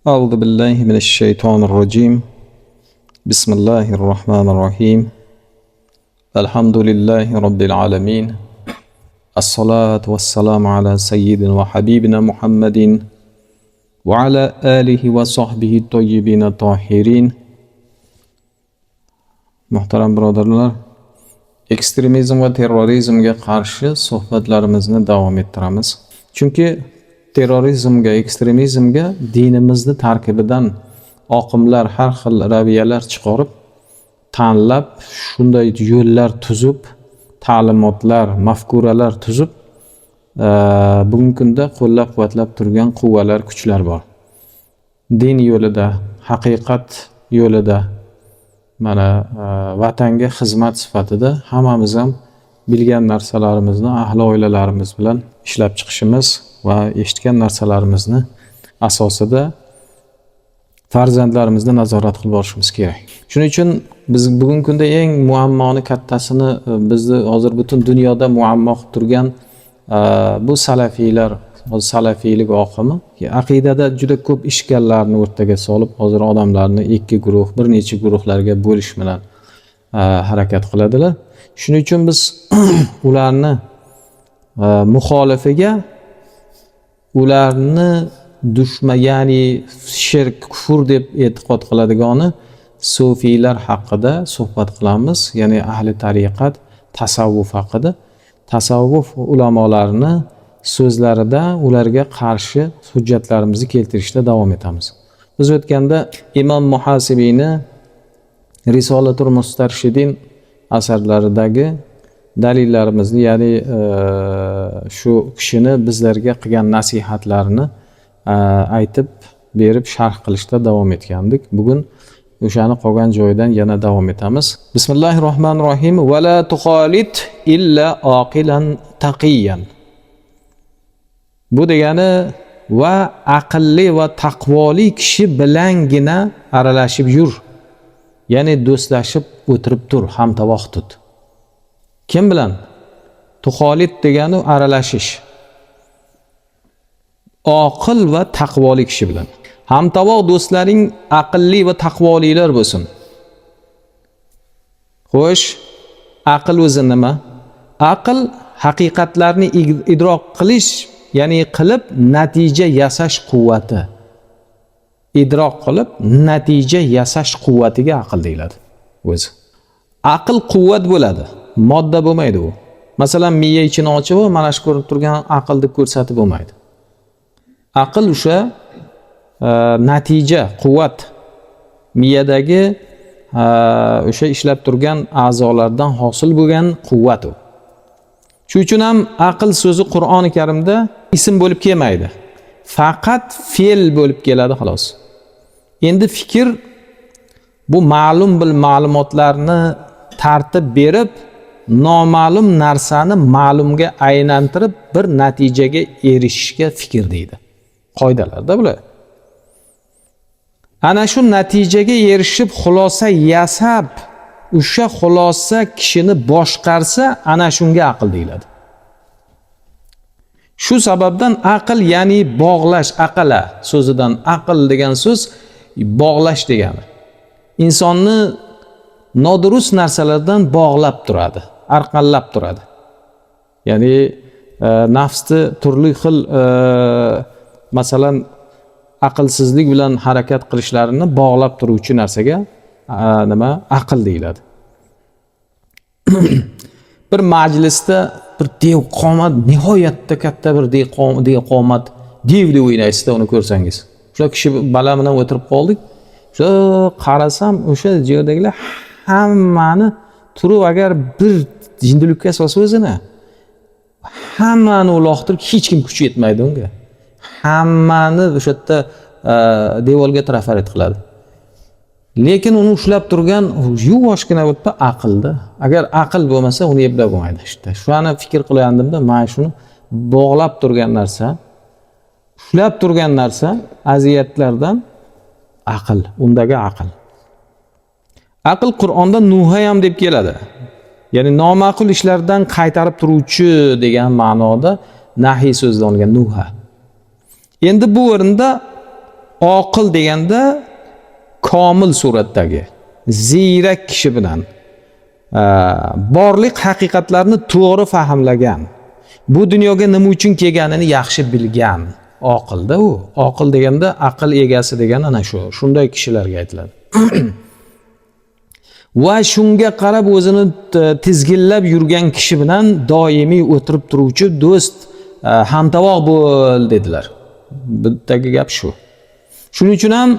أعوذ بالله من الشيطان الرجيم. بسم الله الرحمن الرحيم. الحمد لله رب العالمين. الصلاة والسلام على سيدنا وحبيبنا محمد وعلى آله وصحبه الطيبين الطاهرين. Muhtaram birodarlar, ekstremizm va terrorizmga qarshi suhbatlarimizni davom ettiramiz. Chunki terrorizmga, ekstremizmga dinimizni tarkibidan oqimlar, har xil raviyalar chiqarib, tanlab, shunday yo'llar tuzib, ta'limotlar, mafkuralar tuzib, bugungi kunda qo'llab-quvvatlab turgan quvvalar, kuchlar bor. Din yo'lida, haqiqat yo'lida, mana vatanga xizmat sifatida hammamiz ham bilgan narsalarimizni ahli oilalarimiz bilan ishlab chiqishimiz va eshitgan narsalarimizni asosida farzandlarimizni nazorat qilib borishimiz kerak. Shuning uchun biz bugungi kunda eng muammoni kattasini, bizni hozir butun dunyoda muammo qilib turgan bu salafiylar, hozir salafiylik oqimi aqidada juda ko'p ishkallarni o'rtaga solib, hozir odamlarni ikki guruh, bir necha guruhlarga bo'lish bilan harakat qiladilar. Shuning uchun biz ularni muxolifiga, ularni dushman, ya'ni shirk, kufr deb e'tiqod qiladigani sufiylar haqida suhbat qilamiz, ya'ni ahli tariqat, tasavvuf haqida. Tasavvuf ulamolarini so'zlarida ularga qarshi hujjatlarimizni keltirishda davom etamiz. Biz o'tganda Imom Muhasibiyni Risolatul Mustarshidin asarlaridagi dalillarimizni, ya'ni shu kishini bizlarga qilgan nasihatlarini aytib berib, sharh qilishda davom etgandik. Bugun o'shani qolgan joyidan yana davom etamiz. Bismillahir Rohmanir Rohim. Va la tuxolit illa oqilan taqiyan. Bu degani va aqlli va taqvoli kishi bilangina aralashib yur. Ya'ni do'stlashib o'tirib tur, hamtovoq tut. Kim bilan? Tuxolit degani aralashish. Oqil va taqvoli kishi bilan. Hamtovoq do'stlaring aqlli va taqvolilar bo'lsin. Xo'sh, aql o'zi nima? Aql haqiqatlarni idrok qilish, ya'ni qilib natija yasash quvvati. Idrok qilib natija yasash quvvatiga aql deyiladi o'zi. Aql quvvat bo'ladi, modda bo'lmaydi u. Masalan, miya ichini ochib, mana shu ko'rinib turgan aql deb ko'rsatib bo'lmaydi. Aql o'sha natija, quvvat, miyadagi o'sha ishlab turgan a'zolardan hosil bo'lgan quvvat u. Shuning uchun ham aql so'zi Qur'oni Karimda ism bo'lib kelmaydi. Faqat fe'l bo'lib keladi xolos. Endi fikr bu ma'lum bir ma'lumotlarni tartib berib, noma'lum narsani ma'lumga aylantirib bir natijaga erishishga fikr deydi. Qoidalarda bular. Ana shu natijaga erishib xulosa yasab, o'sha xulosa kishini boshqarsa, ana shunga aql deyiladi. Shu sababdan aql, ya'ni bog'lash, aqala so'zidan aql degan so'z bog'lash degani. Insonni nodurust narsalardan bog'lab turadi, arqanlab turadi. Ya'ni nafsni turli xil masalan aqlsizlik bilan harakat qilishlarini bog'lab turuvchi narsaga nima aql deyiladi. Bir majlisda bir devqomat, nihoyatda katta bir devqomat, dev deb o'ylaysizda uni ko'rsangiz. O'sha kishi bola bilan o'tirib qoldik. O'sha qarasam, o'sha yerdagilar hammani turib agar bir jindilikka solsa o'zini, hammani uloqtirib hech kim kuchi yetmaydi unga. Hammani o'sha yerda devorga trafaret qiladi. Lekin uni ushlab turgan yuvoshgina o'tpa aqlda. Agar aql bo'lmasa, uni eplab bo'lmaydi işte. Shuni fikr qilayotgandimda, mana shuni bog'lab turgan narsa, ushlab turgan narsa aziyatlardan aql, undagi aql. Aql Qur'onda nuha ham deb keladi. Ya'ni noma'qul ishlardan qaytarib turuvchi degan ma'noda nahiy so'zidan olgan nuha. Endi bu o'rinda Oqil deganda komil suratdagi ziyrak kishi bilan borliq haqiqatlarni to'g'ri fahmlagan, bu dunyoga nima uchun kelganini yaxshi bilgan oqilda u. Oqil deganda aql egasi degan ana shu, shunday kishilarga aytiladi. Va shunga qarab o'zini tizginlab yurgan kishi bilan doimiy o'tirib turuvchi do'st, hamtovoq bo'l dedilar. Bittagi gap shu. Shuning uchun ham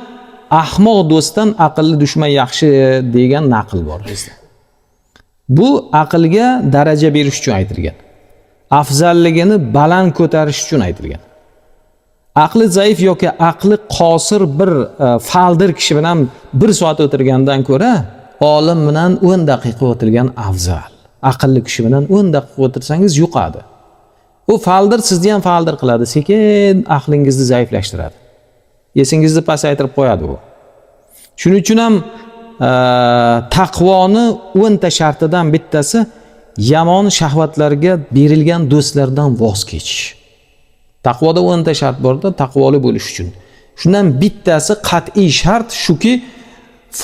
ahmoq do'stdan aqlli dushman yaxshi degan naql bor bizda. Bu aqlga daraja berish uchun aytilgan. Afzalligini baland ko'tarish uchun aytilgan. Aqli zaif yoki aqli qosir bir faldir kishi bilan bir soat o'tirgandan ko'ra olim bilan 10 daqiqa o'tirgan afzal. Aqlli kishi bilan 10 daqiqa o'tirsangiz yuqadi. U faldir sizni ham faldir qiladi, sekin aqlingizni zaiflashtiradi. Esingizni pasaytirib qo'yadi u. Shuning uchun ham taqvoni 10 ta shartidan bittasi yomon shahvatlarga berilgan do'stlardan voz kechish. Taqvoda 10 ta shart borda, taqvoli bo'lish uchun. Shundan bittasi qat'iy shart shuki,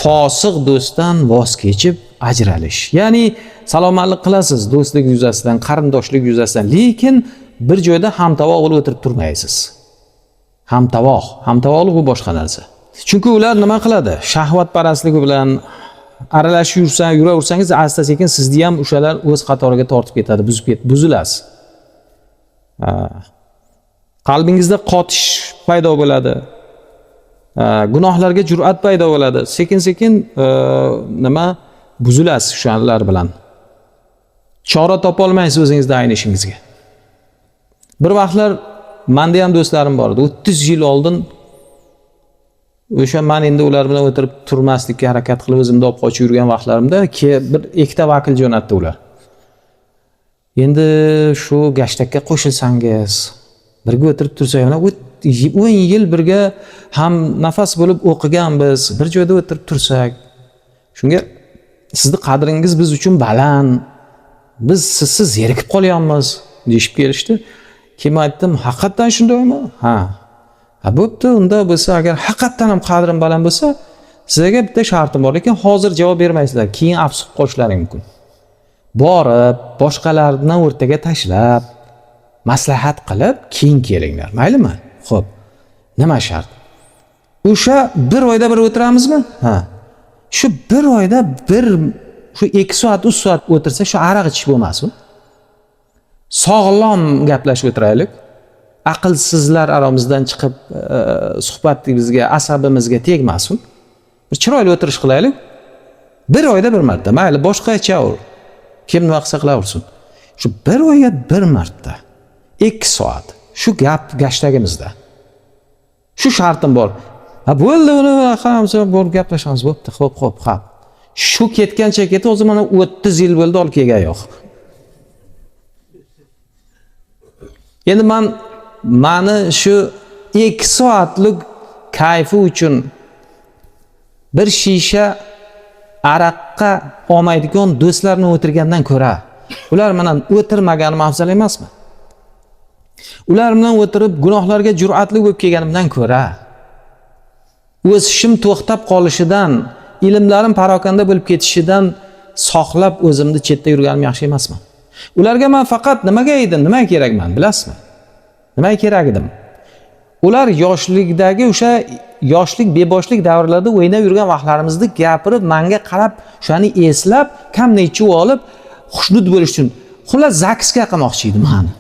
fosiq do'stdan voz kechib ajralish. Ya'ni salomatlik qilasiz do'stlik yuzasidan, qarindoshlik yuzasidan, lekin bir joyda hamtovoq bo'lib o'tirib turmaysiz. Hamtovoq, hamtovoqlik bu boshqa narsa. Chunki ular nima qiladi? Shahvatparastligi bilan aralashib yuraversangiz, asta sekin sizni ham o'shalar o'z qatoriga tortib ketadi, buzib ketib, buzilasiz. Qalbingizda qotish paydo bo'ladi. Gunohlarga jur'at paydo bo'ladi. Sekin-sekin nima buzilasiz o'shalar bilan. Chora topa olmaysiz o'zingizda aynishingizga. Bir vaqtlar menda ham do'stlarim bor edi. 30 yil oldin o'sha men endi ular bilan o'tirib turmaslikka harakat qilib o'zimni olib qochib yurgan vaqtlarimda bir ikkita vakil jo'natdi ular. Endi shu gashtakka qo'shilsangiz, birga o'tirib tursak, mana 10 yil birga ham nafas bo'lib o'qiganmiz, bir joyda o'tirib tursak, shunga sizni qadringiz biz uchun baland, biz sizsiz zerikib qolyapmiz deyishib kelishdi. Keyin aytdim, haqiqatdan shundaymi? Ha. Ha, bo'pti, unda bo'lsa agar haqiqatdan ham qadrim baland bo'lsa, sizlarga bitta shartim bor, lekin hozir javob bermaysizlar, keyin afsus qilib qolishlaring mumkin. Borib, boshqalarni o'rtaga tashlab, maslahat qilib, keyin kelinglar. Maylimi? Xo'p. Nima shart? O'sha bir oyda bir o'tiramizmi? Ha. Shu bir oyda bir shu 2 soat, 3 soat o'tirsa, shu aroq ichish bo'lmasin. Sog'lom gaplashib o'tiraylik. Aqlsizlar aramizdan chiqib, suhbatimizga, asabimizga tegmasin. Bir chiroyli o'tirish qilaylik. Bir oyda bir marta, mayli, boshqa ichaver. Kim nima qilsa qilaversin. Shu bir oyga bir marta 2 soat shu gap gashtagimizda. Shu shartim bor. Ha, bo'ldi, uni qilamiz, borib gaplashamiz, bo'pti, xo'p, xo'p, ha. Shu ketgancha ketdi, o'zi mana 30 yil bo'ldi, olib kelgan yo'q. Endi mani shu 2 soatlik kayfi uchun bir shisha aroqqa olmaydigan do'stlarni o'tirgandan ko'ra ular bilan o'tirmaganim afzal emasmi? Ular bilan o'tirib gunohlarga jur'atli bo'lib kelganimdan ko'ra o'sishim to'xtab qolishidan, ilmlarim parokanda bo'lib ketishidan saqlab o'zimni chetda yurganim yaxshi emasmi? Ularga men faqat nimaga edim, nimaga kerakman, bilasizmi? Nimaga kerak edim? Ular yoshlikdagi o'sha yoshlik, beboshlik davrlarida o'ynab yurgan vaqtlarimizni gapirib, menga qarab, o'shani eslab, kamni ichib olib, xushnud bo'lish uchun, xullas zakiska qilmoqchi edim mani.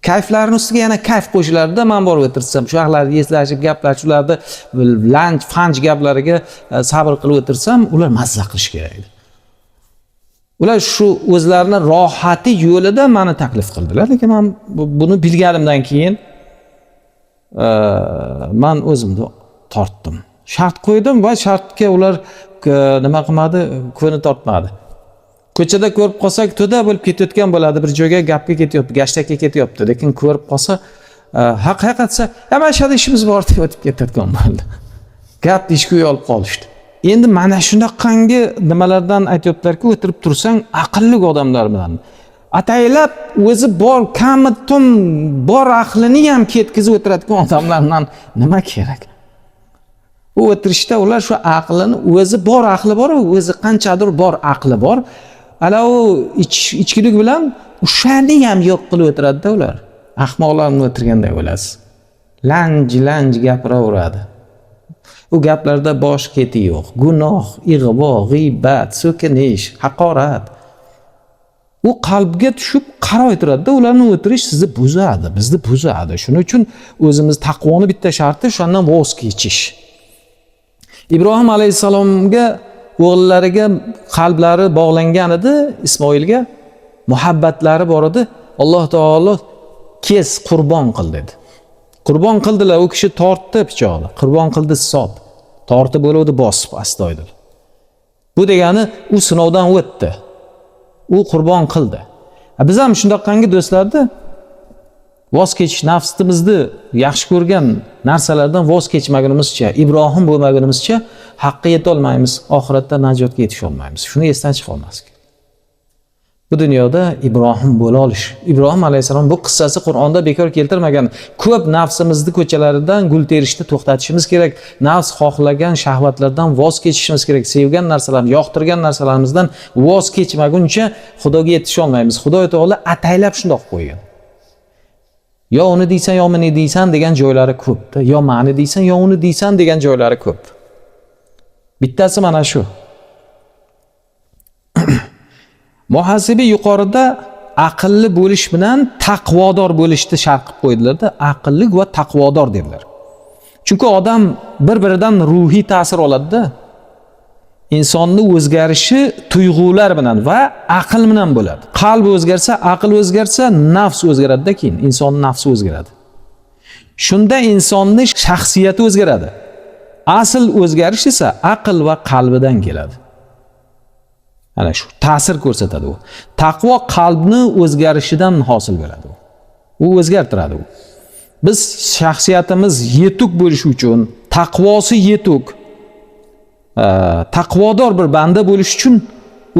Kayflarini ustiga yana kayf qo'shilardi, men borib o'tirsam, shu vaqtlarni eslashib, gaplashib, ularni lanch, fanch gaplariga sabr qilib o'tirsam, ular mazza qilish kerak edi. Ular shu o'zlarini rohati yo'lida meni taklif qildilar, lekin men buni bilganimdan keyin men o'zimni tortdim. Shart qo'ydim va shartga ular nima qilmadi, ko'ni tortmadi. Ko'chada ko'rib qolsak, to'da bo'lib ketayotgan bo'ladi, bir joyga gapga ketyapti, gashtakka ketyapti, lekin ko'rib qolsa, haqiqat desa, mana shu yerda ishimiz bor deb o'tib ketayotgan bo'ldi. Gap deyishga uyalib qolishdi. Endi mana shunaqangi nimalardan aytyaptilarki, o'tirib tursang aqlli odamlar bilan, Ataylab o'zi bor kami tum bor aqlini ham ketkizib o'tiradigan odamlardan nima kerak? U o'tirishda ular shu aqlini, o'zi bor aqli bor, o'zi qanchadir bor aqli bor. Ala u ichkilik bilan o'shani ham yo'q qilib o'tiradida ular. Ahmoqlarni o'tirganday bo'lasiz. Lanj lanj gapiraveradi. U gaplarda bosh keti yo'q. Gunoh, ig'vo, g'iybat, so'kinish, haqorat. U qalbga tushib qarab o'tiradida, ularni o'tirish sizni buzadi, bizni buzadi. Shuning uchun o'zimiz taqvoni bitta sharti o'shandan voz kechish. Ibrohim alayhissalomga o'g'illariga qalblari bog'langan edi, Ismoilga muhabbatlari bor edi. Alloh taolo kes, qurbon qil dedi. Qurbon qildilar, u kishi tortdi pichoqni. Qurbon qildi hisob. Tortib bo'luvdi bosib astoydil. Bu degani u sinovdan o'tdi. U qurbon qildi. Biz ham shundoqqangi do'stlarni voz kechish, nafsimizni yaxshi ko'rgan narsalardan voz kechmagunimizcha, Ibrohim bo'lmagunimizcha haqqa yeta olmaymiz, oxiratda najotga yetisha olmaymiz. Shuni esdan chiqarmaslik. Bu dunyoda Ibrohim bo'la olish. Ibrohim alayhissalom bu qissasi Qur'onda bekor keltirmagan. Ko'p nafsimizni ko'chalaridan gul terishni to'xtatishimiz kerak. Nafs xohlagan shahvatlardan voz kechishimiz kerak. Sevgan narsalar, yoqtirgan narsalarimizdan voz kechmaguncha Xudoga yetisha olmaymiz. Xudo taolo ataylab shundoq qo'ygan. Yo uni deysan, yo meni deysan degan joylari ko'p-da. Yo mani deysan, yo uni deysan degan joylari ko'p. Bittasi mana shu. Muhasibiy yuqorida aqlli bo'lish bilan taqvodor bo'lishni shart qilib qo'ydilar-da, aqlli va taqvodor dedilar. Chunki odam bir-biridan ruhiy ta'sir oladi-da. Insonni o'zgarishi tuyg'ular bilan va aql bilan bo'ladi. Qalb o'zgarsa, aql o'zgarsa, nafs o'zgaradi-da keyin insonning nafsi o'zgaradi. Shunda insonning shaxsiyati o'zgaradi. Asl o'zgarish esa aql va qalbidan keladi. Ana shu ta'sir ko'rsatadi u. Taqvo qalbni o'zgarishidan hosil bo'ladi u. U o'zgartiradi u. Biz shaxsiyatimiz yetuk bo'lishi uchun, taqvosi yetuk, taqvodor bir banda bo'lish uchun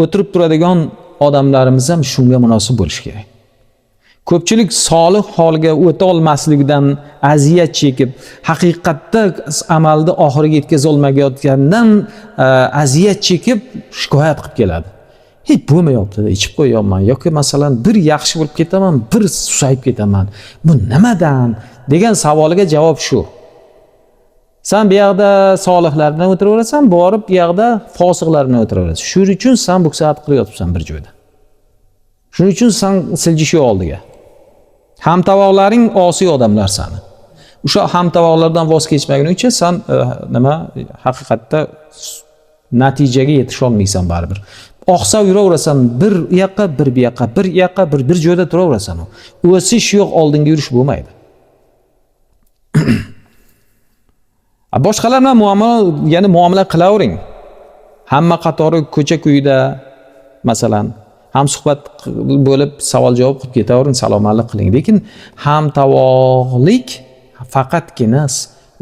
o'tirib turadigan odamlarimiz ham shunga munosib bo'lishi kerak. Ko'pchilik solih holga o'ta olmasligidan aziyat chekib, haqiqatda amalni oxiriga yetkaza olmayotganidan aziyat chekib shikoyat qilib keladi. Hech bo'lmayapti, ichib qo'yyapman yoki masalan bir yaxshi bo'lib ketaman, bir susayib ketaman. Bu nimadan degan savoliga javob shu. Sen bu yoqda solihlar bilan o'tiraverasan, borib bu yoqda fosiqlar bilan o'tiraverasan. Shuning uchun sen buksat qilib yotibsan bir joyda. Shuning uchun sen siljish yo'q oldiga. Hamtovoqlaring osiy odamlar sani. O'sha hamtovoqlardan voz kechmaguningcha sen nima haqiqatda natijaga yetisha olmaysan baribir. Oqsab yuraverasan, bir u yoqqa, bir bu yoqqa, bir u yoqqa, bir joyda turaverasan. O'sish yo'q, oldinga yurish bo'lmaydi. Boshqalar bilan muomala, ya'ni muomala qilavering. Hamma qatori ko'cha-ko'yda masalan ham suhbat bo'lib savol javob qilib ketavering, salomalik qiling. Lekin hamtovoqlik faqatgina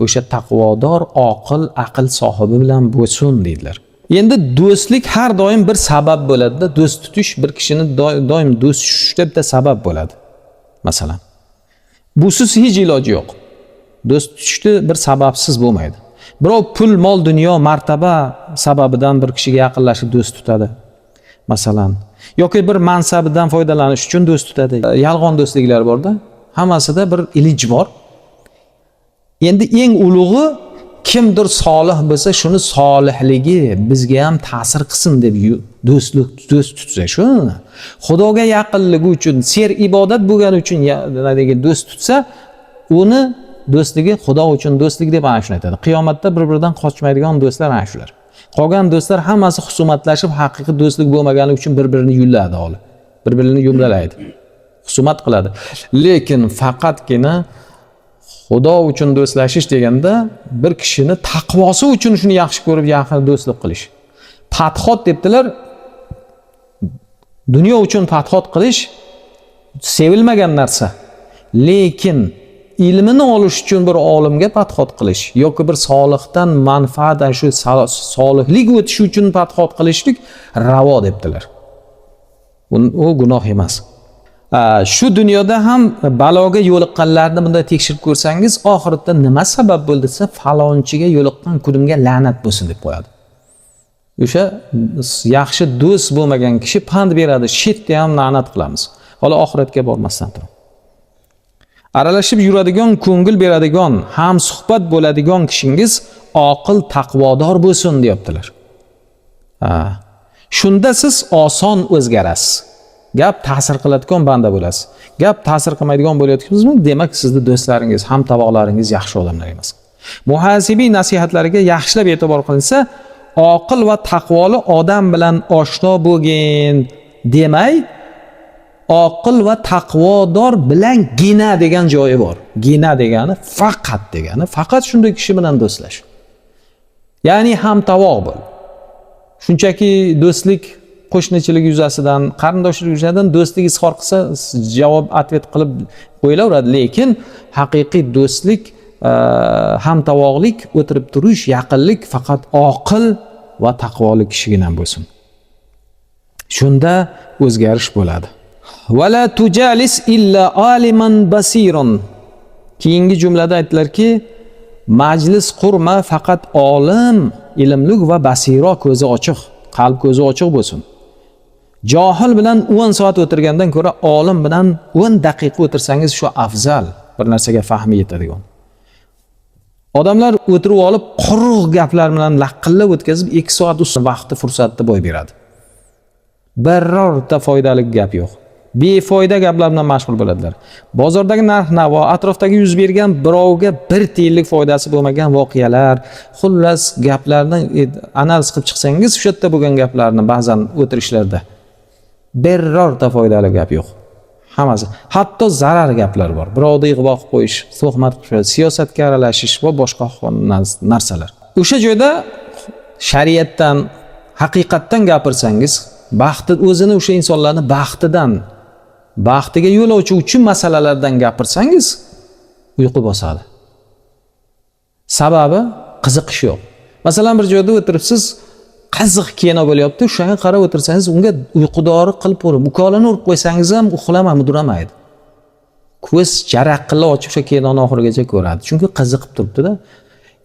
o'sha taqvodor, oqil, aql sohibi bilan bo'lsin deydilar. Endi do'stlik har doim bir sabab bo'ladi-da. Do'st tutish bir kishini doim do'st tutishda bitta sabab bo'ladi. Masalan, busiz hech iloji yo'q. Do'st tutishni bir sababsiz bo'lmaydi. Birov pul, mol, dunyo, martaba sababidan bir kishiga yaqinlashib do'st tutadi. Masalan, yoki bir mansabidan foydalanish uchun do'st tutadi. Yolg'on do'stliklar borda, hammasida bir ilinj bor. Endi eng ulug'i kimdir solih bo'lsa, shuni solihligi bizga ham ta'sir qilsin deb do'stlik do'st tutsa, shu Xudoga yaqinligi uchun, ser ibodat bo'lgani uchun do'st tutsa, uni do'stligi Xudo uchun do'stlik deb ana shuni aytadi. Qiyomatda bir-biridan qochmaydigan do'stlar ana shular. Qolgan do'stlar hammasi husumatlashib, haqiqiy do'stlik bo'lmagani uchun bir-birini yulladi olib. Bir-birini yumlalaydi. Husumat qiladi. Lekin faqatgina Xudo uchun do'stlashish deganda bir kishini taqvosi uchun shuni yaxshi ko'rib, yaqin do'stlik qilish. Padxot debdilar. Dunyo uchun padxot qilish sevilmagan narsa. Lekin ilmini olish uchun bir olimga padxot qilish yoki bir solihdan manfaat, shu solihlik o'tishi uchun padxot qilishlik ravo debdilar. U gunoh emas. Shu dunyoda ham baloga yo'liqqanlarni bunday tekshirib ko'rsangiz, oxiratda nima sabab bo'ldi desa, falonchiga yo'liqqan kunimga la'nat bo'lsin deb qo'yadi. O'sha yaxshi do'st bo'lmagan kishi pand beradi, shu yerda ham la'nat qilamiz. Hali oxiratga bormasdan turib. Aralashib yuradigan, ko'ngil beradigan, ham suhbat bo'ladigan kishingiz oqil, taqvodor bo'lsin deyaptilar. Shunda siz oson o'zgarasiz. Gap ta'sir qiladigan banda bo'lasiz. Gap ta'sir qilmaydigan bo'layotganingizmi, demak sizni do'stlaringiz, ham tovoqlaringiz yaxshi odamlar emas. Muhasibiy nasihatlariga yaxshilab e'tibor qilinsa, oqil va taqvoli odam bilan oshno bo'lgin demay, oqil va taqvodor bilan gina degan joyi bor. Gina degani faqat degani, faqat shunday kishi bilan do'stlash. Ya'ni ham tovoq bo'l. Shunchaki do'stlik qo'shnichilik yuzasidan, qarindoshlik yuzasidan do'stlik izhor qilsa, javob ответ qilib qo'yilaveradi, lekin haqiqiy do'stlik, hamtovoqlik, o'tirib turish, yaqinlik faqat oqil va taqvoli kishigina bo'lsin. Shunda o'zgarish bo'ladi. Vala tujalis illa aliman basirun. Keyingi jumlada aytdilarki, majlis qurma faqat olim, ilmli va basiro, ko'zi ochiq, qalb ko'zi ochiq bo'lsin. Johil bilan 10 soat o'tirgandan ko'ra olim bilan 10 daqiqa o'tirsangiz shu afzal, bir narsaga fahmi yetadigan. Odamlar o'tirib olib quruq gaplar bilan laqillab o'tkazib 2 soat vaqti, fursatni boy beradi. Birorta foydali gap yo'q. Befoyda gaplar bilan mashg'ul bo'ladilar. Bozordagi narx-navo, atrofdagi yuz bergan birovga bir tiyinlik foydasi bo'lmagan voqealar, xullas gaplarni analiz qilib chiqsangiz, o'sha yerda bo'lgan gaplarni ba'zan o'tirishlarda birorta foydali gap yo'q. Hammasi, hatto zarar gaplar bor. Birovni ig'vo qilib qo'yish, tuhmat qilish, siyosatga aralashish va boshqa narsalar. O'sha joyda shariatdan, haqiqatdan gapirsangiz, baxti o'zini o'sha insonlarni baxtidan, baxtiga yo'l ochuvchi masalalardan gapirsangiz, uyqu bosadi. Sababi qiziqish yo'q. Masalan, bir joyda o'tiribsiz, qiziq kino bo'lyapti, o'shanga qarab o'tirsangiz, unga uyqudori qilib urib, ukolini urib qo'ysangiz ham uxlama, mudramaydi. Ko'z jaraqillab ochib o'sha kinoni oxirigacha ko'radi. Chunki qiziqib turibdi-da.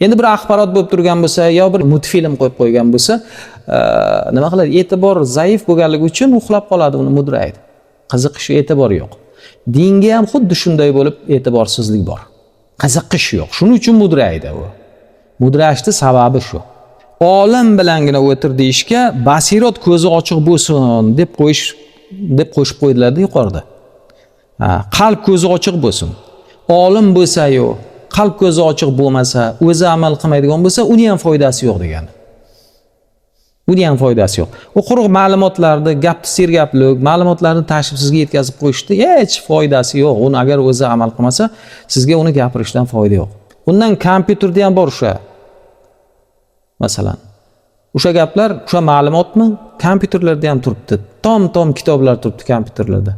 Endi bir axborot bo'lib turgan bo'lsa, yo bir multfilm qo'yib qo'ygan bo'lsa, nima qiladi? E'tibor zaif bo'lganligi uchun uxlab qoladi, uni mudraydi. Qiziqish, e'tibor yo'q. Dinga ham xuddi shunday bo'lib e'tiborsizlik bor. Qiziqish yo'q. Shuning uchun mudraydi u. Mudrashni sababi shu. Olim bilangina o'tir deyishga basirat ko'zi ochiq bo'lsin deb qo'yish deb qo'shib qo'ydilar-da yuqorida. Qalb ko'zi ochiq bo'lsin. Olim bo'lsa-yu, qalb ko'zi ochiq bo'lmasa, o'zi amal qilmaydigan bo'lsa, uni ham foydasi yo'q degani. Uni ham foydasi yo'q. U quruq ma'lumotlarni, gapni sergaplik, ma'lumotlarni tashib sizga yetkazib qo'yishdi, hech foydasi yo'q. Uni agar o'zi amal qilmasa, sizga uni gapirishdan foyda yo'q. Undan kompyuterda ham bor o'sha. Masalan, o'sha gaplar, o'sha ma'lumotmi kompyuterlarda ham turibdi. Tom-tom kitoblar turibdi kompyuterlarda.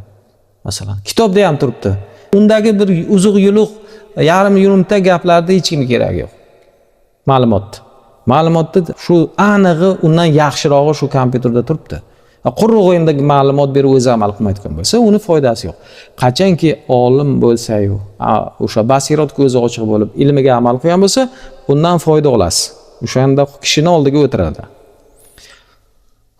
Masalan, kitobda ham turibdi. Undagi bir uzuq yuluq, yarim yurumta gaplarni hech kimga keragi yo'q. Ma'lumot. Ma'lumotni shu anig'i, undan yaxshirog'i shu kompyuterda turibdi. Quruq endi ma'lumot berib o'zi amal qilmayotgan bo'lsa, uni foydasi yo'q. Qachonki olim bo'lsa-yu, o'sha basirat ko'zi ochiq bo'lib, ilmiga amal qilgan bo'lsa, undan foyda olasiz. O'shanda kishini oldiga o'tiradi.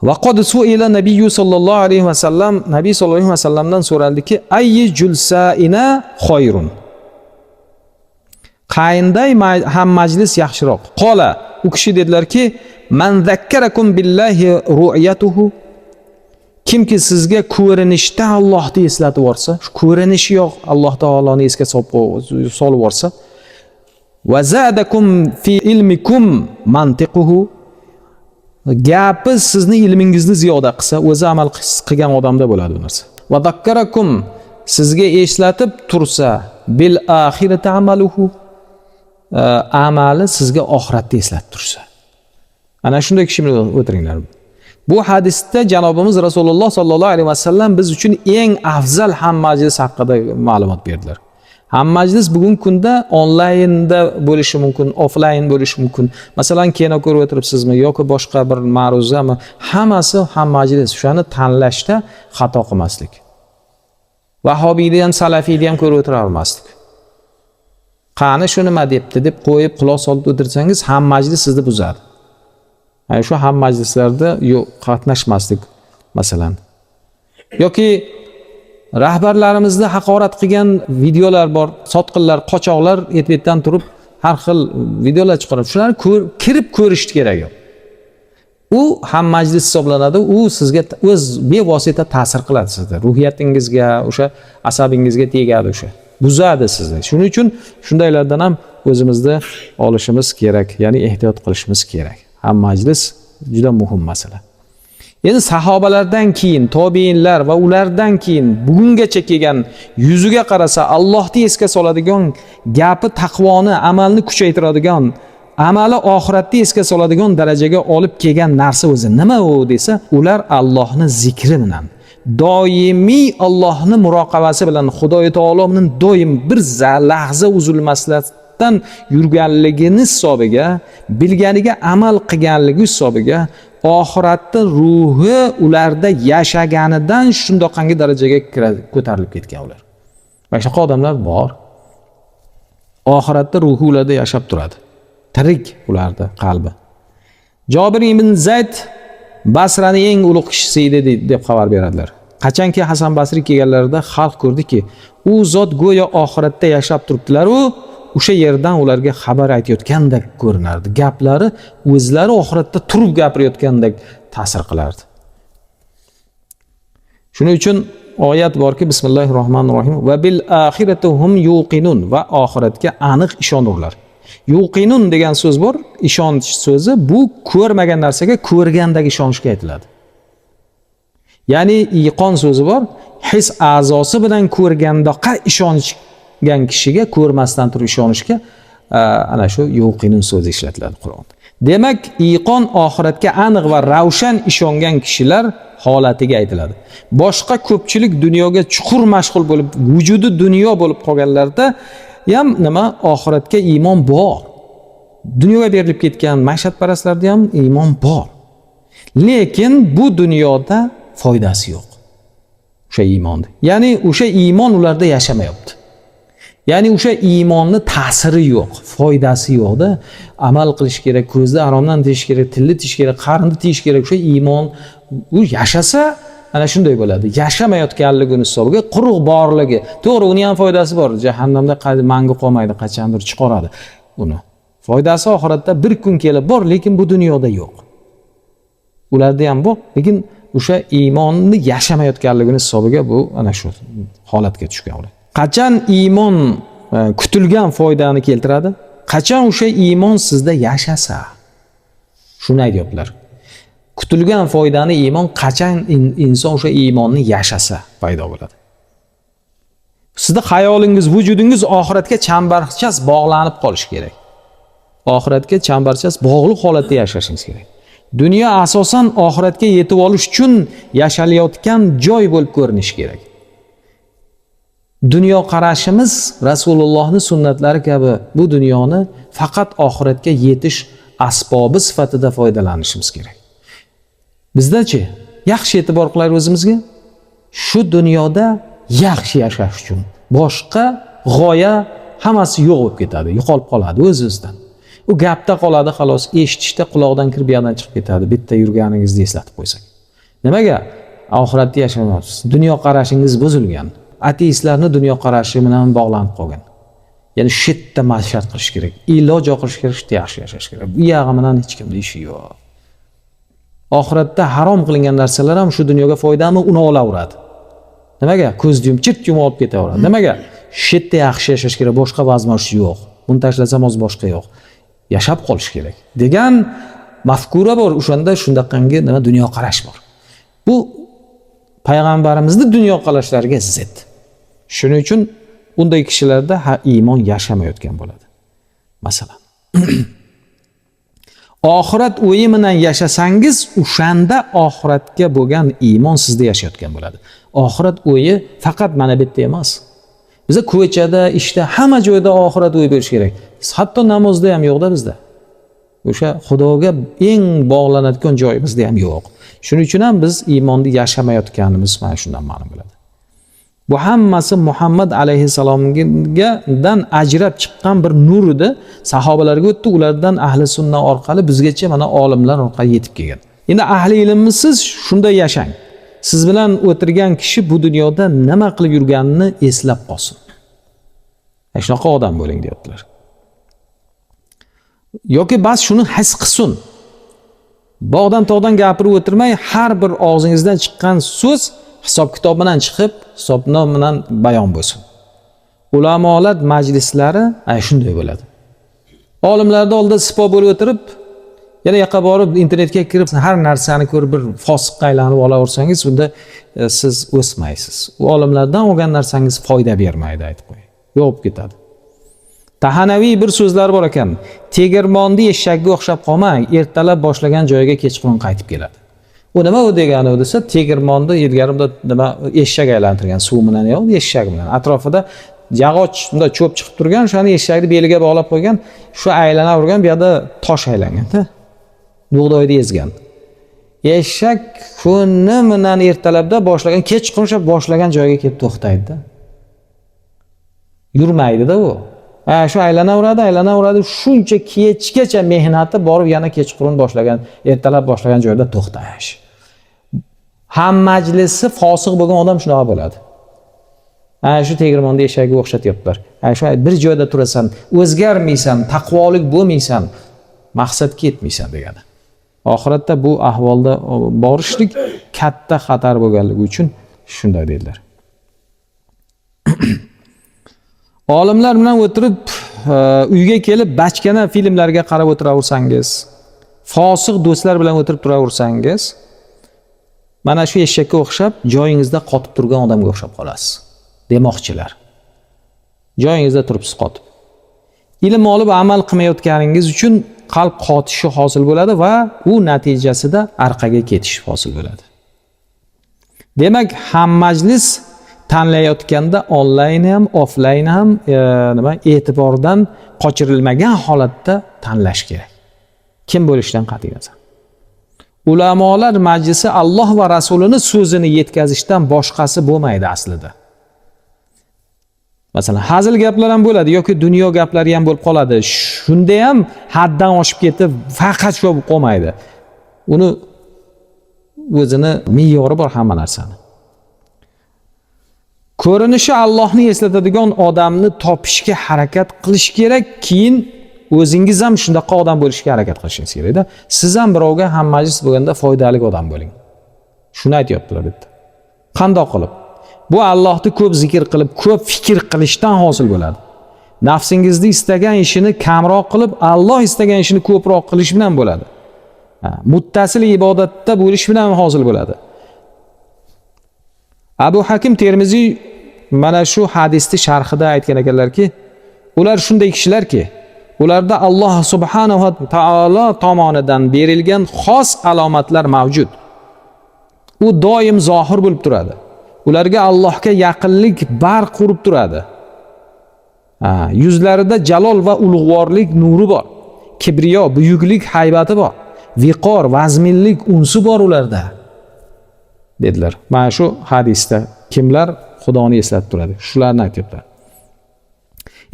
Va qad su'ila nabiyyu sallallohu alayhi vasallam, nabiy sallallohu alayhi vasallamdan so'raldiki, ayyi julsaina xoyrun. Qanday ham majlis yaxshiroq? Qola, u kishi dedilarki, man zakkarakum billahi ru'yatuhu. Kimki sizga ko'rinishda Allohni eslatib yuborsa, shu ko'rinishi yo'q Alloh taoloni esga solib yuborsa, va zadakum fi ilmikum mantiquhu, gapi sizni ilmingizni ziyoda qilsa, o'zi amal qilgan odamda bo'ladi bu narsa. Va zakkarakum, sizga eslatib tursa, bil axirati amaluhu, amali sizga oxiratni eslatib tursa. Ana shunday kishi bilan o'tiringlar. Bu hadisda janobimiz Rasululloh sallallohu alayhi vasallam biz uchun eng afzal ham majlis haqida ma'lumot berdilar. Ham majlis bugungi kunda onlaynda bo'lishi mumkin, offlayn bo'lishi mumkin. Masalan, kino ko'rib o'tiribsizmi yoki boshqa bir ma'ruzami, hammasi ham majlis. O'shani tanlashda xato qilmaslik. Vahobiyni ham, salafiyni ham ko'rib o'tira olmasdik. Qani shu nima debdi deb qo'yib quloq solib o'tirsangiz, ham majlis sizni buzadi. Yani shu ham majlislarda yo'q, qatnashmaslik masalan. Yoki rahbarlarimizni haqorat qilgan videolar bor, sotqinlar, qochoqlar etbetdan turib har xil videolar chiqaradi. Shularni kirib ko'rish kerak yo'q. U ham majlis hisoblanadi, u sizga o'z bevosita ta'sir qiladi sizda. Ruhiyatingizga, o'sha asabingizga tegadi o'sha. Buzadi sizni. Shuning uchun shundaylardan ham o'zimizni olishimiz kerak, ya'ni ehtiyot qilishimiz kerak. Ham majlis juda muhim masala. Endi sahobalardan keyin tobiinlar va ulardan keyin bugungacha kelgan yuziga qarasa Allohni esga soladigan, gapi taqvoni, amalni kuchaytiradigan, amali oxiratni esga soladigan darajaga olib kelgan narsa o'zi nima u desa, ular Allohni zikri bilan, doimiy Allohni muroqabasi bilan, Xudoy taolo bilan doim bir lahza uzilmasdan yurganligini hisobiga, bilganiga amal qilganligi hisobiga oxiratda ruhi ularda yashaganidan shundoqqangi darajaga ko'tarilib ketgan ular. Mana shunaqa odamlar bor. Oxiratda ruhi ularda yashab turadi. Tirik ularda qalbi. Jobir ibn Zayd Basraning eng ulug' kishisi edi deb xabar beradilar. Qachonki Hasan Basriy kelganlarida xalq ko'rdiki, u zot go'yo oxiratda yashab turibdilar u o'sha yerdan ularga xabar aytayotgandek ko'rinardi. Gaplari o'zlari oxiratda turib gapirayotgandek ta'sir qilardi. Shuning uchun oyat borki, bismillahirrohmanirrohim, va bil axirati hum yuqinun, va oxiratga aniq ishonurlar. Yuqinun degan so'z bor, ishonch so'zi bu ko'rmagan narsaga ko'rgandek ishonishga aytiladi. Ya'ni iqon so'zi bor, his a'zosi bilan ko'rgandaqa ishongan kishiga ko'rmasdan turib ishonishga ana shu yuqinun so'zi ishlatiladi Qur'onda. Demak, iqon oxiratga aniq va ravshan ishongan kishilar holatiga aytiladi. Boshqa ko'pchilik dunyoga chuqur mashg'ul bo'lib, vujudi dunyo bo'lib qolganlarda ham nima, oxiratga iymon bor. Dunyoga berilib ketgan maishatparastlarda ham iymon bor. Lekin bu dunyoda foydasi yo'q o'sha iymonni. Ya'ni o'sha iymon ularda yashamayapti. Ya'ni o'sha iymonni ta'siri yo'q, foydasi yo'qda. Amal qilish kerak, ko'zni haromdan tiyish kerak, tilni tiyish kerak, qarinni tiyish kerak. O'sha iymon u yashasa ana shunday bo'ladi. Yashamayotganligini hisobiga quruq borligi. To'g'ri, uni ham foydasi bor. Jahannamda mangu qolmaydi, qachondir chiqaradi uni. Foydasi oxiratda bir kun kelib bor, lekin bu dunyoda yo'q. Ularda ham bor, lekin o'sha iymonni yashamayotganligini hisobiga bu ana shu holatga tushgan ular. Qachon iymon kutilgan foydani keltiradi? Qachon o'sha iymon sizda yashasa? Shuni aytyaptilar. Kutilgan foydani iymon qachon inson o'sha iymonni yashasa paydo bo'ladi. Sizda xayolingiz, vujudingiz oxiratga chambarchas bog'lanib qolishi kerak. Oxiratga chambarchas bog'liq holatda yashashingiz kerak. Dunyo asosan oxiratga yetib olish uchun yashalayotgan joy bo'lib ko'rinishi kerak. Dunyo qarashimiz Rasulullohning sunnatlari kabi bu dunyoni faqat oxiratga yetish asbobi sifatida foydalanishimiz kerak. Bizdachi yaxshi e'tibor qilaylik o'zimizga, shu dunyoda yaxshi yashash uchun boshqa g'oya hammasi yo'q bo'lib ketadi, yo'qolib qoladi o'z-o'zidan. U gapda qoladi, xolos, eshitishda quloqdan kirib bu yoqdan chiqib ketadi, bitta yurganingizni eslatib qo'ysak. Nimaga? Oxiratda yashamayapsiz. Dunyo qarashingiz buzilgan. Ateistlarni dunyo qarashi bilan bog'lanib qolgan. Ya'ni shu yerda maishat qilish kerak, ilojo qilish kerak, shu yerda yaxshi yashash kerak. Bu yog'i bilan hech kimda ishi yo'q. Oxiratda harom qilingan narsalar ham shu dunyoga foydami, uni olaveradi. Nimaga? Ko'z yumib, chirt yumib olib ketaveradi. Nimaga? Shu yerda yaxshi yashash kerak, boshqa vazmosh yo'q. Buni tashlasam hozir boshqa yo'q. Yashab qolish kerak degan mafkura bor, o'shanda shundaqangi nima dunyo qarash bor. Bu payg'ambarimizni dunyo qarashlariga zid. Shuning uchun unday kishilarda ha iymon yashamayotgan bo'ladi. Masalan, oxirat o'yi bilan yashasangiz, o'shanda oxiratga bo'lgan iymon sizda yashayotgan bo'ladi. Oxirat o'yi faqat mana bu yerda emas. Biza ko'chada, ishda, hamma joyda oxirat o'yi bo'lishi kerak. Hatto namozda ham yo'qda bizda. O'sha Xudoga eng bog'lanadigan joyimizda ham yo'q. Shuning uchun ham biz iymonni yashamayotganimiz mana shundan ma'lum bo'ladi. Bu hammasi Muhammad alayhissalomdan ajrab chiqqan bir nur edi. Sahobalarga o'tdi, ulardan ahli sunna orqali bizgacha mana olimlar orqali yetib kelgan. Endi ahli ilmmisiz, shunday yashang. Siz bilan o'tirgan kishi bu dunyoda nima qilib yurganini eslab qolsin. Shunaqa odam bo'ling deyaptilar. Yoki bas shuni his qilsin. Bog'dan tog'dan gapirib o'tirmay, har bir og'zingizdan chiqqan so'z hisob kitob bilan chiqib, hisobnoma bilan bayon bo'lsin. Ulamolar majlislari ana shunday bo'ladi. Olimlarning oldida sipo bo'lib o'tirib, yana yoqqa borib internetga kirib har narsani ko'rib bir fosiqqa aylanib olaversangiz, unda siz o'smaysiz. U olimlardan olgan narsangiz foyda bermaydi, aytib qo'ying. Yo'q bo'lib ketadi. Tahanaviy bir so'zlari bor ekan. Tegirmonni eshakka o'xshab qolmang, ertalab boshlagan joyiga kechqurun qaytib keladi. U nima u degani u desa, tegirmonni ilgarimda nima eshak aylantirgan, suv bilan yo'q, eshak bilan. Atrofida yog'och bunday cho'p chiqib turgan, o'shani eshakni beliga bog'lab qo'ygan, shu aylanavergan, bu yoqda tosh aylanganda. Bug'doyni ezgan. Eshak kuni bilan ertalabda boshlagan, kechqurun o'sha boshlagan joyiga kelib to'xtaydi-da. Yurmaydi-da u. Shu aylanaveradi, aylanaveradi, shuncha kechgacha mehnati borib yana kechqurun boshlagan, ertalab boshlagan joyda to'xtash. Ham majlisi fosiq bo'lgan odam shunaqa bo'ladi. Shu tegirmonda eshakka o'xshatyaptilar. Shu bir joyda turasan, o'zgarmaysan, taqvolik bo'lmaysan, maqsadga yetmaysan degani. Oxiratda bu ahvolda borishlik katta xatar bo'lganligi uchun shunday dedilar. Olimlar bilan o'tirib uyga kelib bachkana filmlarga qarab o'tiraversangiz, fosiq do'stlar bilan o'tirib turaversangiz, mana shu eshakka o'xshab joyingizda qotib turgan odamga o'xshab qolasiz demoqchilar. Joyingizda turibsiz qotib. Ilm olib amal qilmayotganingiz uchun qalb qotishi hosil bo'ladi va u natijasida orqaga ketish hosil bo'ladi. Demak, ham majlis tanlayotganda onlayn ham, offlayn ham nima e'tibordan qochirilmagan holatda tanlash kerak. Kim bo'lishidan qat'iy nazar. Ulamolar majlisi Alloh va Rasulini so'zini yetkazishdan boshqasi bo'lmaydi aslida. Masalan, hazil gaplar ham bo'ladi yoki dunyo gaplari ham bo'lib qoladi. Shunda ham haddan oshib ketib faqat shu bo'lib qolmaydi. Uni o'zini me'yori bor hamma narsani. Ko'rinishi Allohni eslatadigan odamni topishga harakat qilish kerak, keyin o'zingiz ham shunaqa odam bo'lishga harakat qilishingiz kerakda. Siz ham birovga ham majlis bo'lganda foydali odam bo'ling. Shuni aytyaptilar bu yerda. Qandoq qilib? Bu Allohni ko'p zikr qilib, ko'p fikr qilishdan hosil bo'ladi. Nafsingizni istagan ishini kamroq qilib, Alloh istagan ishini ko'proq qilish bilan bo'ladi. Muttasil ibodatda bo'lish bilan hosil bo'ladi. Abu Hakim Termiziy mana shu hadisni sharhida aytgan ekanlarki, ular shunday kishilarki, ularda Alloh subhanahu va taolo tomonidan berilgan xos alomatlar mavjud. U doim zohir bo'lib turadi. Ularga Allohga yaqinlik barq urib turadi. Yuzlarida jalol va ulug'vorlik nuri bor. Kibriyo, buyuklik haybati bor. Viqor, vazminlik unsi bor ularda. Dedilar. Mana shu hadisda kimlar Xudoni eslatib turadi? Shularni aytyaptilar.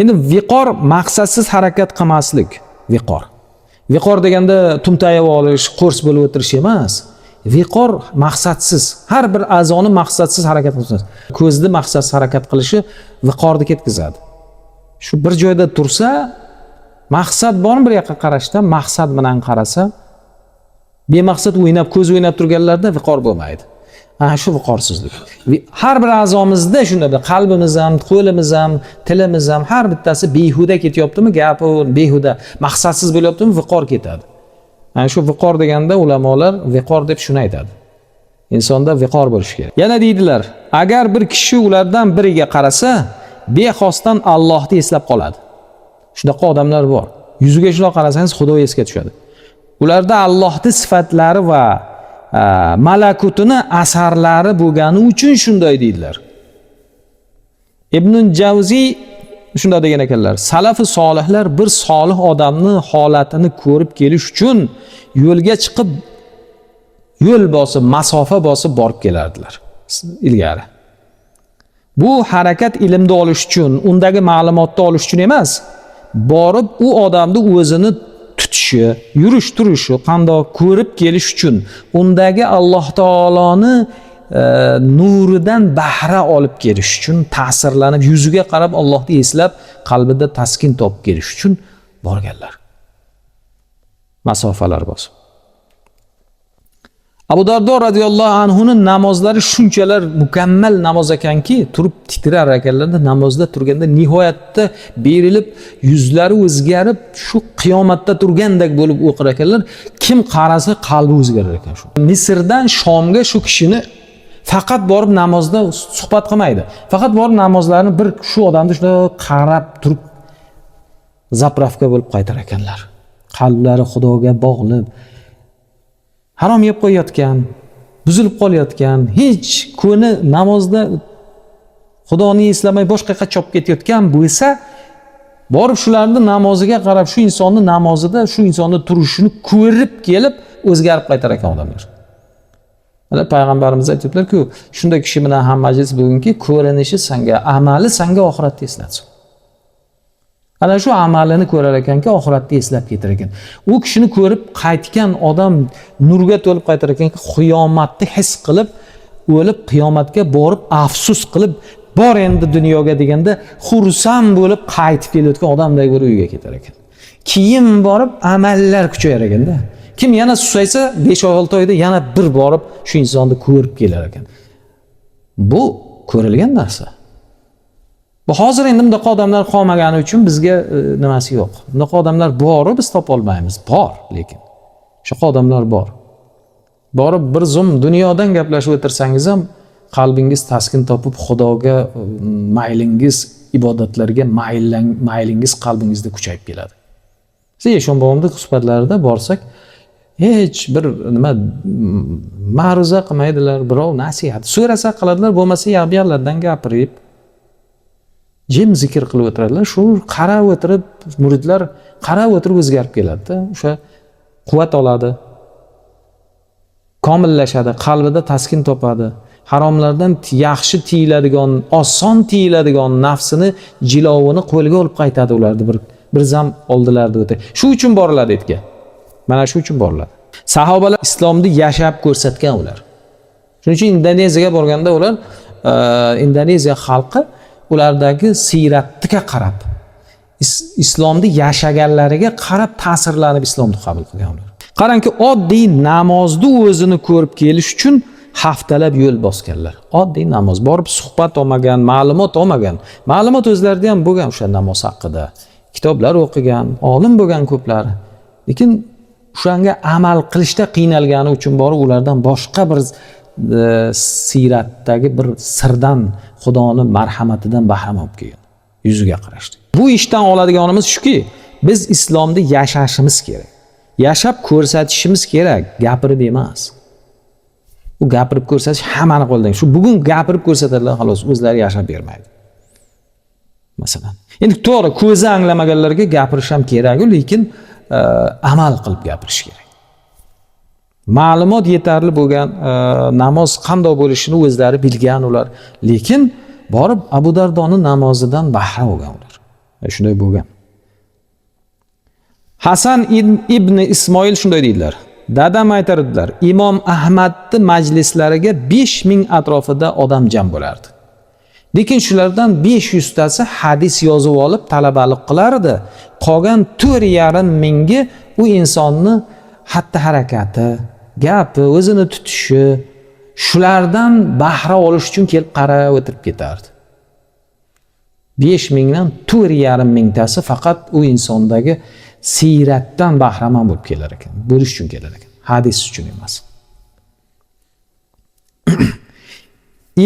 Endi viqor maqsadsiz harakat qilmaslik, viqor. Viqor deganda tumtayib olish, qo'rs bo'lib o'tirish emas. Viqor maqsadsiz, har bir a'zoni maqsadsiz harakat qilsa, ko'zni maqsadsiz harakat qilishi viqorni ketkazadi. Shu bir joyda tursa, maqsad bormi bir yoqqa qarashda, maqsad bilan qarasa, bemaqsad o'ynab, ko'z o'ynab turganlarda viqor bo'lmaydi. Shu viqorsizlik. Har bir a'zomizda shunday, qalbimiz ham, qo'limiz ham, tilimiz ham har bittasi behuda ketyaptimi, gapi behuda, maqsadsiz bo'lyaptimi, viqor ketadi. Ana shu viqor deganda ulamolar viqor deb shuni aytadi. Insonda viqor bo'lishi kerak. Yana deydilar, agar bir kishi ulardan biriga qarasa, bexosdan Allohni eslab qoladi. Shunaqa odamlar bor. Yuziga shundoq qarasangiz Xudo esga tushadi. Ularda Allohning sifatlari va malakutini asarlari bo'lgani uchun shunday deydilar. Ibn Javziy shunday degan ekanlar: salafi solihlar bir solih odamni holatini ko'rib kelish uchun yo'lga chiqib, yo'l bosib, masofa bosib borib kelardilar ilgari. Bu harakat ilmni olish uchun, undagi ma'lumotni olish uchun emas, borib u odamni o'zini tutishi, yurish turishi qandoq ko'rib kelish uchun, undagi Alloh taoloni nuridan bahra olib kelish uchun, ta'sirlanib yuziga qarab Allohni eslab qalbida taskin topib kelish uchun borganlar. Masofalar bosib. Abu Dardo radhiyallohu anhuning namozlari shunchalar mukammal namoz ekanki, turib titrar ekanlarda, namozda turganda nihoyatda berilib, yuzlari o'zgarib, shu qiyomatda turgandek bo'lib o'qir ekanlar. Kim qarasa qalbi o'zgarar ekan shu. Misrdan Shomga shu kishini faqat borib namozda suhbat qilmaydi. Faqat borib namozlarni bir shu odamni shunday qarab turib zapravka bo'lib qaytar ekanlar. Qalblari Xudoga bog'lib, harom yeb qo'yayotgan, buzilib qolayotgan, hech ko'ni namozda Xudoni eslamay boshqa yoqqa chopib ketayotgan bo'lsa, borib shularni namoziga qarab, shu insonni namozida, shu insonni turishini ko'rib kelib o'zgarib qaytar ekan odamlar. Mana payg'ambarimiz aytibdilar-ku, shunday kishi bilan ham majlis bo'lginki, ko'rinishi sanga, amali sanga oxiratni eslatsin. Ana shu amalini ko'rar ekanki, oxiratni eslab ketar ekan. U kishini ko'rib qaytgan odam nurga to'lib qaytar ekanki, qiyomatni his qilib, o'lib qiyomatga borib afsus qilib, bor endi dunyoga deganda xursand bo'lib qaytib kelayotgan odamday bo'lib uyga ketar ekan. Keyin borib amallar kuchayar ekanda. Kim yana susaysa 5-6 oyda yana bir borib shu insonni ko'rib kelar ekan. Bu ko'rilgan narsa. Bu hozir endi bunaqa odamlar qolmagani uchun bizga nimasi yo'q. Bunaqa odamlar boru biz topa olmaymiz. Bor, lekin shunaqa odamlar bor. Borib bir zum dunyodan gaplashib o'tirsangiz ham qalbingiz taskin topib, Xudoga maylingiz, ibodatlarga maylingiz qalbingizda kuchayib keladi. Siz Eshon bobomning suhbatlarida borsak, hech bir nima ma'ruza qilmaydilar, birov nasihat so'rasa qiladilar, bo'lmasa yoq-bu yoqlardan gapirib jim zikr qilib o'tiradilar. Shu qarab o'tirib, muridlar qarab o'tirib o'zgarib keladida, o'sha quvvat oladi, komillashadi, qalbida taskin topadi. Haromlardan yaxshi tiyiladigan, oson tiyiladigan nafsini jilovini qo'lga olib qaytadi ularni bir zam oldilarida o'tadi. Shu uchun boriladi etga. Mana shu uchun boriladi. Sahobalar islomni yashab ko'rsatgan ular. Shuning uchun Indoneziyaga borganda ular Indoneziya xalqi ulardagi siyratga qarab, islomni yashaganlariga qarab ta'sirlanib islomni qabul qilgan ular. Qarangki, oddiy namozni o'zini ko'rib kelish uchun haftalab yo'l bosganlar. Oddiy namoz, borib suhbat olmagan, ma'lumot olmagan. Ma'lumot o'zlarida ham bo'lgan o'sha namoz haqida. Kitoblar o'qigan, olim bo'lgan ko'plari. Lekin o'shanga amal qilishda qiynalgani uchun borib ulardan boshqa bir siyratdagi bir sirdan, Xudoni marhamatidan bahram olib kelgan. Yuziga qarashdi. Bu ishdan oladiganimiz shuki, biz islomda yashashimiz kerak. Yashab ko'rsatishimiz kerak, gapirib emas. U gapirib ko'rsatish hammani qo'lidan. Shu bugun gapirib ko'rsatadilar, xolos, o'zlari yashab bermaydi. Masalan. Endi to'g'ri, ko'zi anglamaganlarga gapirish ham kerak-ku, lekin amal qilib gapirish kerak. Ma'lumot yetarli bo'lgan, namoz qanday bo'lishini o'zlari bilgan ular, lekin borib Abu Dardoning namozidan bahra olgan ular. Shunday bo'lgan. Hasan ibn Ismoil shunday deydilar. Dadam aytar edilar, Imom Ahmadning majlislariga 5000 atrofida odam jam bo'lardi. Lekin shulardan 500 tasi hadis yozib olib talabalik qilardi. Qolgan 4,5 mingi u insonni xatti harakati, gapi, o'zini tutishi, shulardan bahra olish uchun kelib qarab o'tirib ketardi. 5000 dan 4,5 mingtasi faqat u insondagi siyratdan bahramand bo'lib kelar ekan, bo'lish uchun kelar ekan, hadis uchun emas.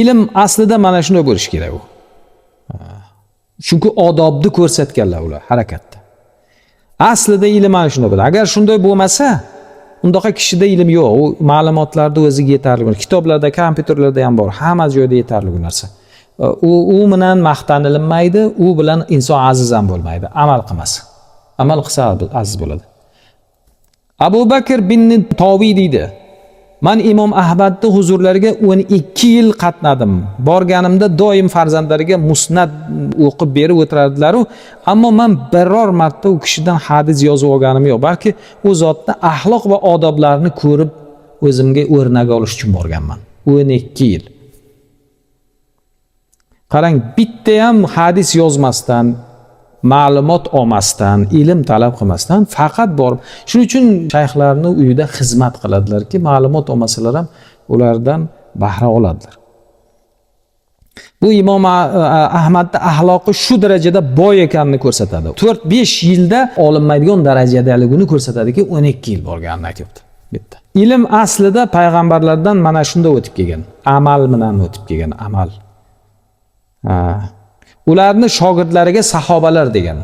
Ilm aslida mana shunday bo'lishi kerak u. Chunki odobni ko'rsatganlar ular harakatda. Aslida ilm mana shunday bo'ladi. Agar shunday bo'lmasa, undaqa kishida ilm yo'q. U ma'lumotlarni o'ziga yetarli. Kitoblarda, kompyuterlarda ham bor. Hamma joyda yetarli bu narsa. U bilan maqtanilmaydi, u bilan inson aziz ham bo'lmaydi. Amal qilmasa. Amal qilsa aziz bo'ladi. Abu Bakr bin Toviy deydi. Man Imom Ahmadni huzurlariga 12 yil qatnadim. Borganimda doim farzandlariga musnad o'qib berib o'tirardilar-u, ammo men biror marta u kishidan hadis yozib olganim yo'q, balki u zotni axloq va odoblarini ko'rib o'zimga o'rnak olish uchun borganman. 12 yil. Qarang, bitta ham hadis yozmasdan, ma'lumot olmasdan, ilm talab qilmasdan faqat borib, shuning uchun shayxlarni uyida xizmat qiladilarki, ma'lumot olmasalar ham ulardan bahra oladilar. Bu Imom Ahmadning axloqi shu darajada boy ekanini ko'rsatadi. 4-5 yilda olinmaydigan darajadaligini ko'rsatadiki, 12 yil borganini aytyapti. Bitta. Ilm aslida payg'ambarlardan mana shunda o'tib kelgan. Amal bilan o'tib kelgan, amal. Ularni shogirdlariga sahobalar degan.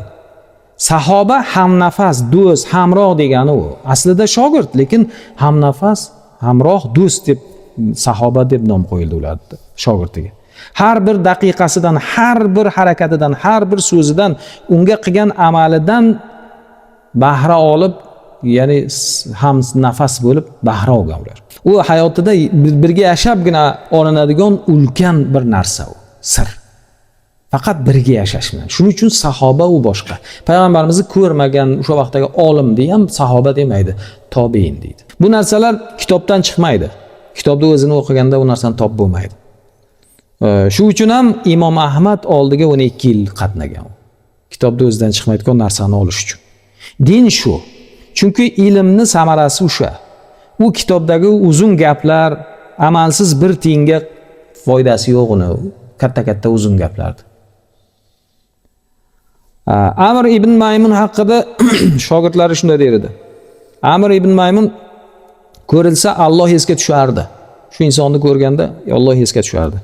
Sahoba hamnafas, do'st, hamroh degani u. Aslida shogird, lekin hamnafas, hamroh, do'st deb sahoba deb nom qo'yildi ularni shogirdiga. Har bir daqiqasidan, har bir harakatidan, har bir so'zidan, unga qilgan amalidan bahra olib, ya'ni ham nafas bo'lib bahra olgan ular. U hayotida birga yashabgina olinadigan ulkan bir narsa u, sir. Faqat birga yashash bilan. Shuning uchun sahoba u boshqa. Payg'ambarimizni ko'rmagan o'sha vaqtdagi olim ham sahoba demaydi, tobein deydi. Bu narsalar kitobdan chiqmaydi. Kitobda o'zini o'qiganda u narsani top bo'lmaydi. Shu uchun ham Imom Ahmad oldiga 12 yil qatnagan. Kitobda o'zidan chiqmaydigan narsani olish uchun. Din shu. Chunki ilmni samarasi o'sha. U kitobdagi uzun gaplar amalsiz bir tiyinga foydasi yo'q uni. Katta-katta uzun gaplardi. Amr ibn Maymun haqida shogirdlari shunday der edi. Amr ibn Maymun ko'rilsa Alloh esga tushardi. Shu insonni ko'rganda Alloh esga tushardi.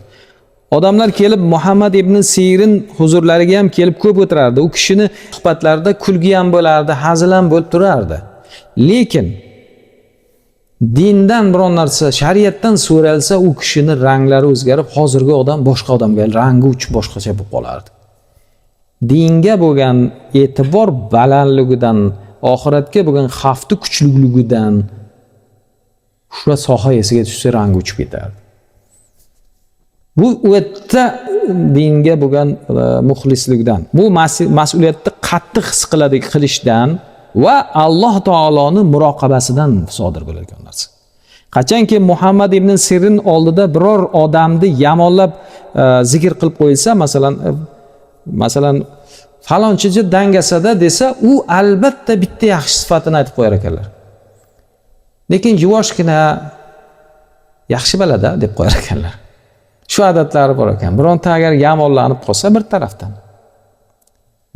Odamlar kelib Muhammad ibn Sirin huzurlariga ham kelib ko'p o'tirardi. U kishini suhbatlarida kulgi ham bo'lardi, hazil ham bo'lib turardi. Lekin dindan biron narsa, shariatdan so'ralsa, u kishini ranglari o'zgarib, hozirgi odam boshqa odamga rangi uchib boshqacha bo'lib qolardi. Dinga bo'lgan e'tibor balandligidan, oxiratga bo'lgan xavfni kuchliligidan o'sha soha esiga tushsa rangi uchib ketardi. Bu o'ta dinga bo'lgan muxlislikdan, bu mas'uliyatni qattiq his qiladi qilishdan va Alloh taoloni muroqabasidan sodir bo'ladigan narsa. Qachonki Muhammad ibn Sirin oldida biror odamni yamonlab zikr qilib qo'yilsa, masalan falonchicha dangasada desa, u albatta bitta yaxshi sifatini aytib qo'yar ekanlar. Lekin yuvoshgina yaxshi balada deb qo'yar ekanlar. Shu odatlari bor ekan. Bironta agar yamonlanib qolsa bir tarafdan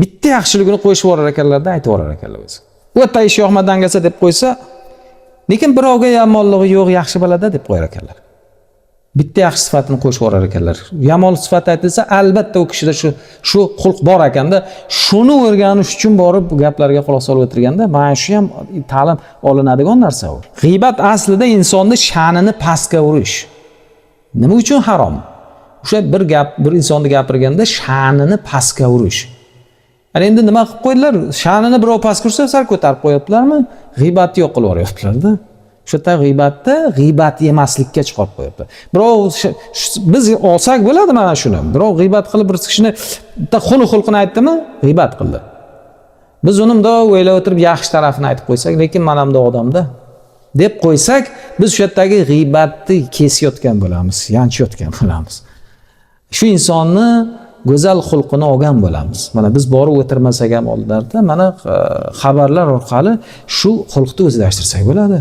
bitta yaxshiligini qo'yishib yuborar ekanlarda, aytib yuborar ekanlar o'zi. O'ta ish yoqma dangasa deb qo'ysa, lekin birovga yomonligi yo'q, yaxshi balada deb qo'yar ekanlar. Bitta yaxshi sifatini qo'shib yuborar ekanlar. Yomon sifat aytilsa, albatta u kishida shu xulq bor ekanda, shuni o'rganish uchun borib bu gaplarga quloq solib o'tirganda, mana shu ham ta'lim olinadigan narsa u. G'iybat aslida insonni sha'nini pastga urish. Nima uchun harom? O'sha bir gap, bir insonni gapirganda sha'nini pastga urish. Ana endi nima qilib qo'ydilar? Sha'nini birov pastga ursa, sal ko'tarib qo'yaptilarmi? G'iybatni yo'q qilib yuboryaptilar-da. O'sha yerda g'iybatni g'iybat emaslikka chiqarib qo'yapti. Birov biz olsak bo'ladi mana shuni. Birov g'iybat qilib bir kishini bitta xunuk xulqini aytdimi? G'iybat qildi. Biz uni bundoq o'ylab o'tirib yaxshi tarafini aytib qo'ysak, lekin mana bunday odamda deb qo'ysak, biz o'sha yerdagi g'iybatni kesayotgan bo'lamiz, yanchiyotgan bo'lamiz. Shu insonni go'zal xulqini olgan bo'lamiz. Mana biz borib o'tirmasak ham oldinlarda mana xabarlar orqali shu xulqni o'zlashtirsak bo'ladi.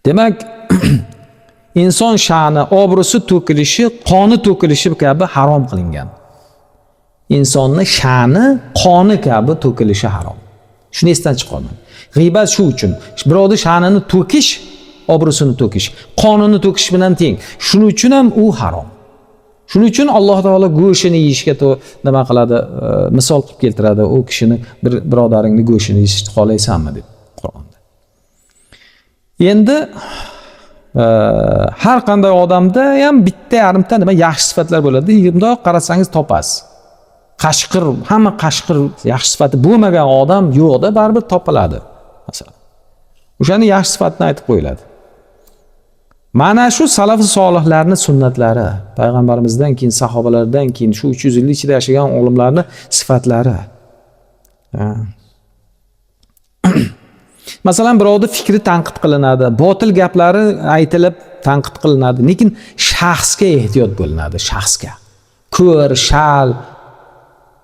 Demak, inson sha'ni, obro'si to'kilishi, qoni to'kilishi kabi harom qilingan. Insonni sha'ni, qoni kabi to'kilishi harom. Shuni esdan chiqarmang. G'iybat shu uchun. Birovni sha'nini to'kish, obro'sini to'kish, qonini to'kish bilan teng. Shuning uchun ham u harom. Shuning uchun Alloh taolo go'shtini yeyishga nima qiladi? Misol qilib keltiradi. U kishini bir birodaringni go'shtini yeyishni xohlaysanmi deb Qur'onda. Endi har qanday odamda ham bitta yarimta nima yaxshi sifatlar bo'ladi. Bundoq qarasangiz topasiz. Qashqir, hamma qashqir yaxshi sifati bo'lmagan odam yo'qda, baribir topiladi. Masalan. O'shani yaxshi sifatini aytib qo'yiladi. Mana shu salafi solihlarni sunnatlari, payg'ambarimizdan keyin, sahobalardan keyin shu 300 yil ichida yashagan olimlarni sifatlari. Masalan, birovni fikri tanqid qilinadi, botil gaplari aytilib tanqid qilinadi, lekin shaxsga ehtiyot bo'linadi, shaxsga. Ko'r, shal,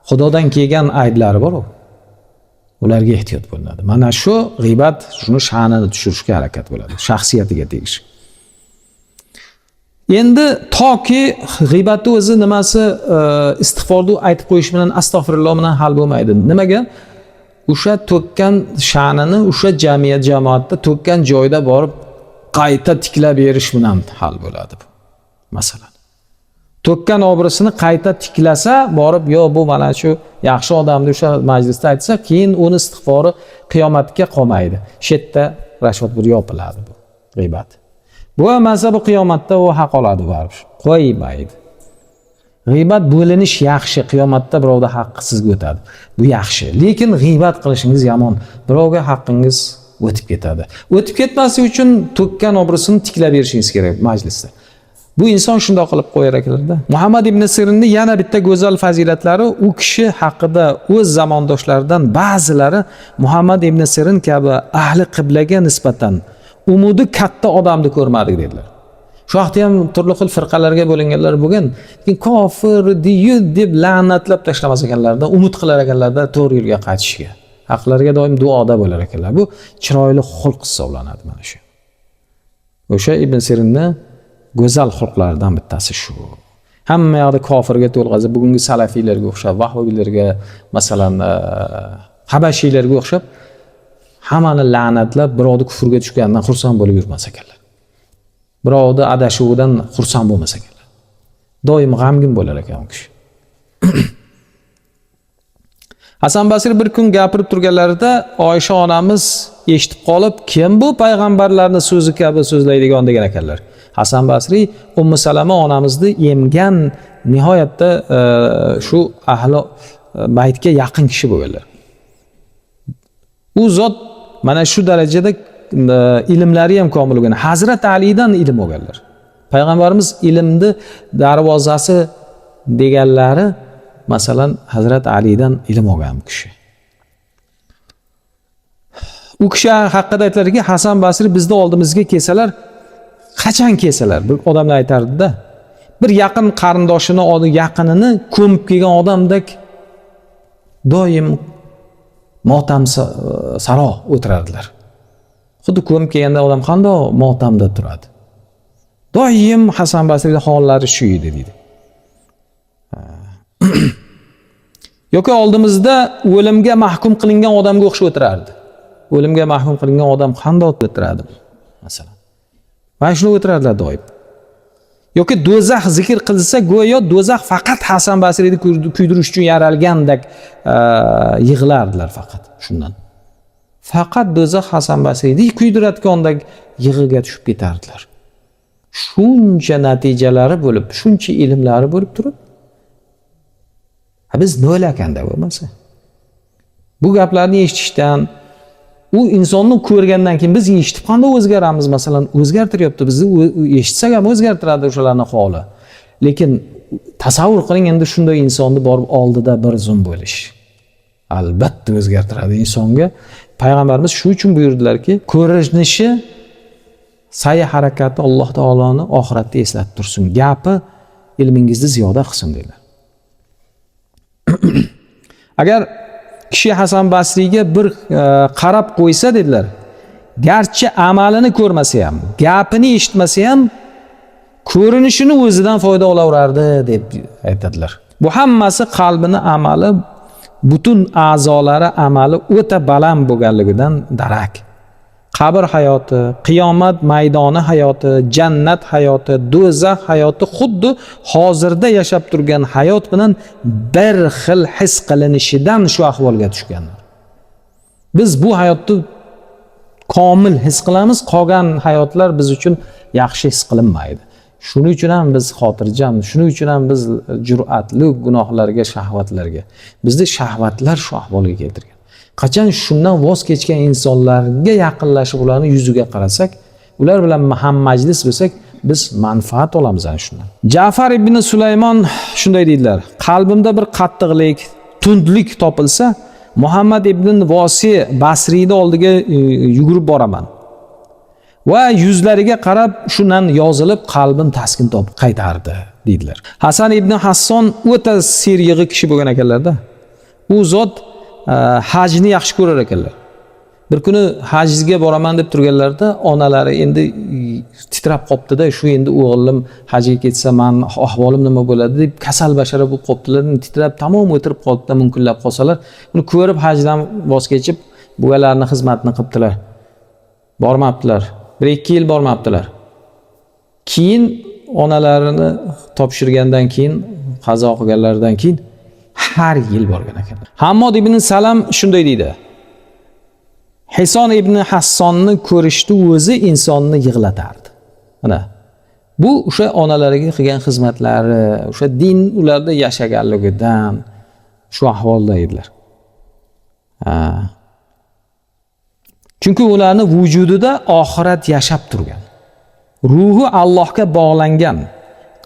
Xudodan kelgan ayblari bor u. Ularga ehtiyot bo'linadi. Mana shu g'iybat shuni sha'nini tushirishga harakat bo'ladi, shaxsiyatiga tegish. Endi toki g'iybatni o'zi nimasi, istig'forni aytib qo'yish bilan, astag'firulloh bilan hal bo'lmaydi. Nimaga? O'sha to'kkan sha'nini o'sha jamiyat, jamoatda to'kkan joyda borib qayta tiklab berish bilan hal bo'ladi bu. Masalan, to'kkan obro'sini qayta tiklasa, borib yo bu mana shu yaxshi odamni o'sha majlisda aytsa, keyin uni istig'fori qiyomatga qolmaydi. Shu yerda rashvat bir yopiladi bu g'iybat. Bu bo'lmasa bu qiyomatda u haq oladi baribir. Qo'ymaydi. G'iybat bo'linish yaxshi, qiyomatda birovda haqqi sizga o'tadi. Bu yaxshi. Lekin g'iybat qilishingiz yomon. Birovga haqqingiz o'tib ketadi. O'tib ketmasligi uchun to'kkan obro'sini tiklab berishingiz kerak majlisda. Bu inson shundoq qilib qo'yar ekanlarda. Muhammad ibn Sirinning yana bitta go'zal fazilatlari, u kishi haqida o'z zamondoshlaridan ba'zilari Muhammad ibn Sirin kabi ahli qiblaga nisbatan umidi katta odamni ko'rmadik dedilar. Shu vaqtda ham turli xil firqalarga bo'linganlar bo'lgan, lekin kofir deyu deb la'natlab tashlamas ekanlarda, umid qilar ekanlarda to'g'ri yo'lga qaytishga. Haqlarga doim duoda bo'lar ekanlar. Bu chiroyli xulq hisoblanadi mana shu. O'sha Ibn Sirinni go'zal xulqlaridan bittasi shu. Hamma yoqda kofirga to'lg'azib, bugungi salafiylarga o'xshab, vahobiylarga, masalan, habashiylarga o'xshab hammani la'natlab, birovni kufrga tushganidan xursand bo'lib yurmas ekanlar. Birovni adashuvidan xursand bo'lmas ekanlar. Doim g'amgin bo'lar ekan u kishi. Hasan Basri bir kun gapirib turganlarida Oysha onamiz eshitib qolib, kim bu payg'ambarlarning so'zi kabi so'zlaydigan degan ekanlar. Hasan Basri Ummu Salama onamizni emgan, nihoyatda shu ahli baytga yaqin kishi bo'lganlar. U zot mana shu darajada ilmlari ham komil bo'lgan. Hazrat Alidan ilm olganlar. Payg'ambarimiz ilmni darvozasi deganlari, masalan, Hazrat Alidan ilm olgan bu kishi. U kishi haqida aytiladiki, Hasan Basri bizni oldimizga kelsalar, qachon kelsalar, bir odamlar aytardida, bir yaqin qarindoshini, yaqinini ko'mib kelgan odamdek doim motam saro o'tirardilar. Xuddi ko'mib kelganda odam qanday motamda turadi. Doim Hasan Basriyning hollari shu edi deydi. Yoki oldimizda o'limga mahkum qilingan odamga o'xshab o'tirardi. O'limga mahkum qilingan odam qanday o'tiradi masalan. Mana shuni o'tirardilar doim. Yoki do'zax zikr qilsa, go'yo do'zax faqat Hasan Basriyni kuydirish uchun yaralgandek yig'lardilar faqat shundan. Faqat do'zax Hasan Basriyni kuydirayotgandek yig'iga tushib ketardilar. Shuncha natijalari bo'lib, shuncha ilmlari bo'lib turib, biz nol ekanda bo'lmasa. Bu gaplarni eshitishdan, u insonni ko'rgandan keyin biz eshitib qanday o'zgaramiz, masalan, o'zgartiryapti bizni, eshitsak ham o'zgartiradi o'shalarni holi. Lekin tasavvur qiling endi shunday insonni borib oldida bir zum bo'lish. Albatta o'zgartiradi insonga. Payg'ambarimiz shu uchun buyurdilarki, ko'rinishi, sa'yi harakati Alloh taoloni oxiratda eslatib tursin. Gapi ilmingizni ziyoda qilsin dedilar. Agar kishi Hasan Basriyga bir qarab qo'ysa dedilar, garchi amalini ko'rmasa ham, gapini eshitmasa ham, ko'rinishini o'zidan foyda olaverardi deb aytadilar. Bu hammasi qalbini amali, butun a'zolari amali o'ta baland bo'lganligidan darak. Qabr hayoti, qiyomat maydoni hayoti, jannat hayoti, do'zax hayoti xuddi hozirda yashab turgan hayot bilan bir xil his qilinishidan shu ahvolga tushganlar. Biz bu hayotni komil his qilamiz, qolgan hayotlar biz uchun yaxshi his qilinmaydi. Shuning uchun ham biz xotirjam, shuning uchun ham biz jur'atli gunohlarga, shahvatlarga. Bizni shahvatlar shu ahvolga keltirgan. Qachon shundan voz kechgan insonlarga yaqinlashib ularni yuziga qarasak, ular bilan ham majlis bo'lsak, biz manfaat olamiz ana shundan. Ja'far ibn Sulaymon shunday deydilar: qalbimda bir qattiqlik, tundlik topilsa, Muhammad ibn Vosi Basriyni oldiga yugurib boraman. Va yuzlariga qarab shundan yozilib qalbim taskin topib qaytardi deydilar. Hasan ibn Hasson o'ta seryig'i kishi bo'lgan ekanlarda. U zot hajni yaxshi ko'rar ekanlar. Bir kuni hajga boraman deb turganlarida onalari endi titrab qopti-da, shu endi o'g'lim hajga ketsa men ahvolim nima bo'ladi deb kasal bashara bo'lib qoptilar, titrab tamom o'tirib qolibdi, mumkinlab qolsalar, uni ko'rib hajdan voz kechib buvalarning xizmatini qilibdilar. Bormabdilar. 1-2 yil bormabdilar. Keyin onalarini topshirgandan keyin, qazo qilganlaridan keyin har yil borgan ekanlar. Hammod ibn Salam shunday deydi: Hason ibn Hassonni ko'rishdi o'zi insonni yig'latardi. Mana bu o'sha onalariga qilgan xizmatlari, o'sha din ularda yashaganligidan shu ahvolda edilar. Chunki ularni vujudida oxirat yashab turgan. Ruhi Allohga bog'langan,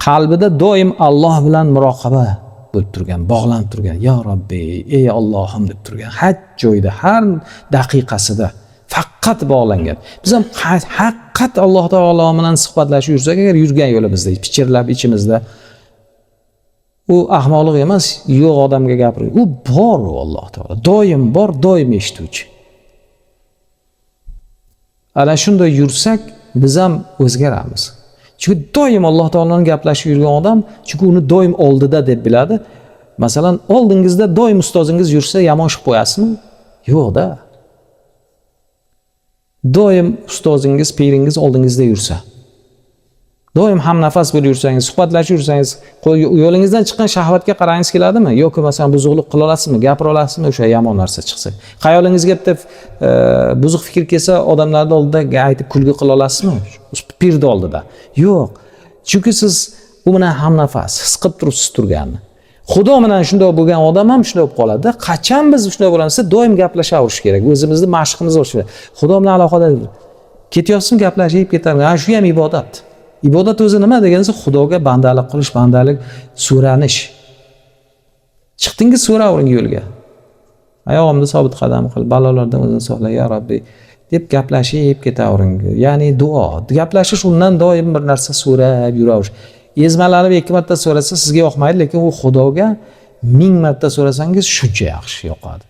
qalbida doim Alloh bilan muroqaba bo'lib turgan, bog'lanib turgan. Ya Robbi, ey Allohim deb turgan. Har joyda, har daqiqasida faqat bog'langan. Biz ham haqiqat Alloh taolo bilan suhbatlashib yursak, agar yurgan yo'limizda pichirlab ichimizda, u ahmoqlik emas, yo'q odamga gapirish. U bor, u Alloh taolo. Doim bor, doim eshituvchi. Ana shunday yursak, biz ham o'zgaramiz. Chunki doim Alloh taoloning gaplashib yurgan odam, chunki uni doim oldida deb biladi. Masalan, oldingizda doim ustozingiz yursa, yomon ish qo'yasizmi? Yo'q-da. Doim ustozingiz, piringiz oldingizda yursa, doim ham nafas bo'lib yursangiz, suhbatlashib yursangiz, yo'lingizdan chiqqan shahvatga qarangiz keladimi? Yoki masalan buzuqlik qila olasizmi, gapira olasizmi o'sha yomon narsa chiqsa? Xayolingizga bitta buzuq fikr kelsa, odamlarning oldida aytib kulgi qila olasizmi? Pirni oldida. Yo'q. Chunki siz u bilan ham nafas, his qilib turibsiz turganini. Xudo bilan shunday bo'lgan odam ham shunday bo'lib qoladi. Qachon biz shunday bo'lamiz? Doim gaplashaverish kerak. O'zimizni mashqimiz bo'lishi kerak. Xudo bilan aloqada ketyapsizmi, gaplashib ketamiz. Ha, shu ham ibodat. Ibodat o'zi nima degansa, Xudoga bandalik qilish, bandalik so'ranish. Chiqdingiz, so'ravering yo'lga. Oyog'imni sobit qadam qil, balolardan o'zini saqla ya Robbi deb gaplashib ketavering. Ya'ni duo. Gaplashish undan doim bir narsa so'rab yuraverish. Ezmalanib 2 marta so'rasa sizga yoqmaydi, lekin u Xudoga 1000 marta so'rasangiz shuncha yaxshi yoqadi.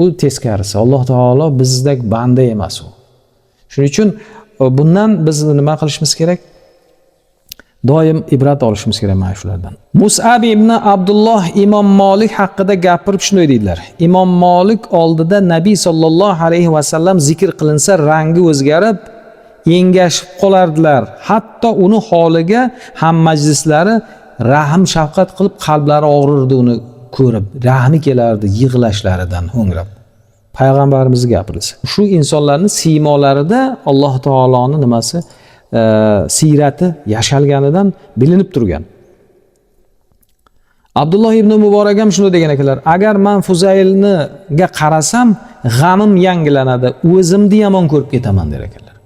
U teskarisi. Alloh taolo bizdek banda emas u. Shuning uchun bundan biz nima qilishimiz kerak? Doim ibrat olishimiz kerak mana shulardan. Mus'ab ibn Abdulloh Imom Molik haqida gapirib shunday deydilar. Imom Molik oldida Nabiy sallallohu alayhi va sallam zikr qilinsa rangi o'zgarib, engashib qolardilar. Hatto uni holiga ham majlislari rahm shafqat qilib qalblari og'rirdi uni ko'rib, rahmi kelardi yig'lashlaridan ho'ngrab. Payg'ambarimiz gapirilsa. Shu insonlarning siymolarida Alloh taoloning nimasi, siyrati yashalganidan bilinib turgan. Abdulloh ibn Muborak ham shunday degan ekanlar: agar men Fuzaylniga qarasam, g'amim yangilanadi, o'zimni yomon ko'rib ketaman der ekanlar.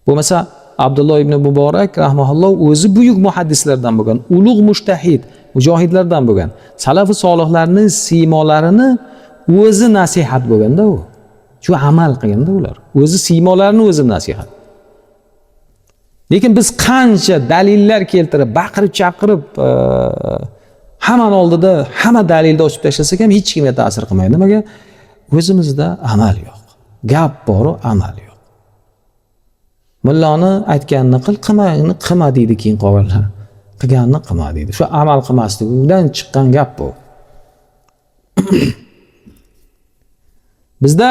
Bo'lmasa Abdulloh ibn Muborak rahimahulloh o'zi buyuk muhaddislardan bo'lgan, ulug' mujtahid, mujohidlardan bo'lgan. Salafi solihlarning siymolarini o'zi nasihat bo'lganda u. Shu amal qilganda ular. O'zi siymolarini o'zi nasihat. Lekin biz qancha dalillar keltirib, baqirib chaqirib, hammani oldida hamma dalilni ochib tashlasak ham hech kimga ta'sir qilmaydi. Nimaga? O'zimizda amal yo'q. Gap bor, amal yo'q. Mulloni aytganini qil, qilmagani qilma deydi keyin qolganlar. Qilganini qilma deydi. Shu amal qilmaslikdan chiqqan gap bu. Bizda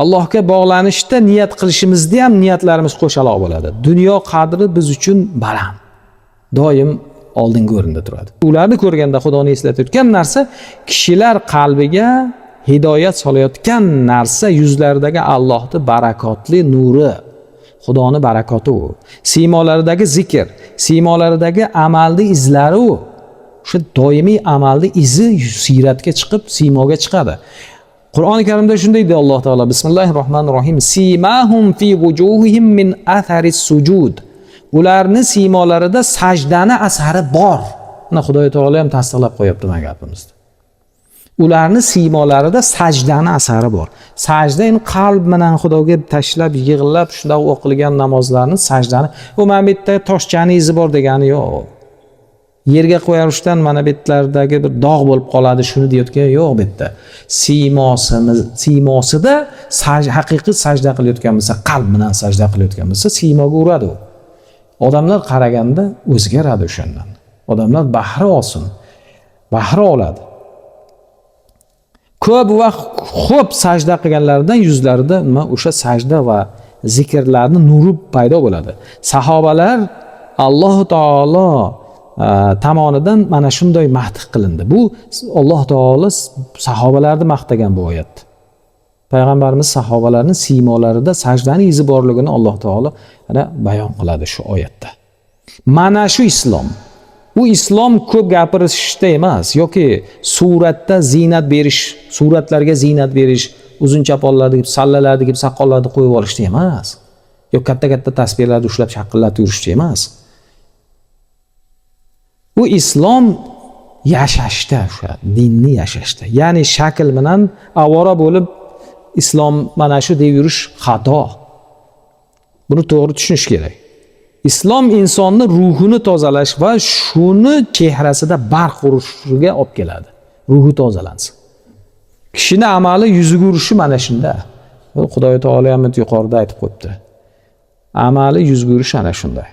Allohga bog'lanishda niyat qilishimizda ham niyatlarimiz qo'shaloq bo'ladi. Dunyo qadri biz uchun baland. Doim oldingi o'rinda turadi. Ularni ko'rganda Xudoni eslatayotgan narsa kishilar qalbiga hidoyat solayotgan narsa, yuzlaridagi Allohning barakotli nuri. Xudoni barakoti u. Siymolaridagi zikr, siymolaridagi amalning izlari u. O'sha doimiy amalni izi siyratga chiqib, siymoga chiqadi. Qur'oni Karimda shunday deydi Alloh taolo: Bismillahir Rohmanir Rohim. Simahum fi vujuhihim min atharis sujud. Ularni siymolarida sajdani asari bor. Mana Xudoy taolo ham tasdiqlab qo'yapti mana gapimizni. Ularni siymolarida sajdani asari bor. Sajda endi qalb bilan Xudoga tashlab, yig'lab, shundoq o'qilgan namozlarni sajdani, u mana bu yerda toshchani izi bor degani yo'q. Yerga qo'yarishdan mana bu yerlardagi bir dog' bo'lib qoladi, shuni deyotgan yo'q bu yerda. Siymosimiz, siymosida haqiqiy sajda qilayotgan bo'lsa, qalb bilan sajda qilayotgan bo'lsa, siymoga uradi u. Odamlar qaraganda o'zgaradi o'shandan. Odamlar bahra olsin. Bahra oladi. Ko'p vaqt ko'p sajda qilganlaridan yuzlarida nima o'sha sajda va zikrlarni nuri paydo bo'ladi. Sahobalar Alloh taolo tomonidan mana shunday madh qilindi. Bu Alloh taolo sahobalarni maqtagan bu oyatda. Payg'ambarimiz sahobalarning siymolarida sajdani izi borligini Alloh taolo ana bayon qiladi shu oyatda. Mana shu islom. U islom ko'p gapirishda emas, yoki suratda ziynat berish, suratlarga ziynat berish, uzun chaponlarni kiyib, sallalarni kiyib, soqollarni qo'yib olishda emas. Yo katta-katta tasbihlarni ushlab shaqillatib yurishda emas. U islom yashashda, o'sha dinni yashashda. Ya'ni shakl bilan avora bo'lib islom mana shu deb yurish xato. Buni to'g'ri tushunish kerak. Islom insonni ruhini tozalash va shuni chehrasida barq urishiga olib keladi. Ruhi tozalansa. Kishini amali yuziga urishi mana shunda. Xudoy taolo ham yuqorida aytib qo'yibdi. Amali yuzga urishi ana shunday.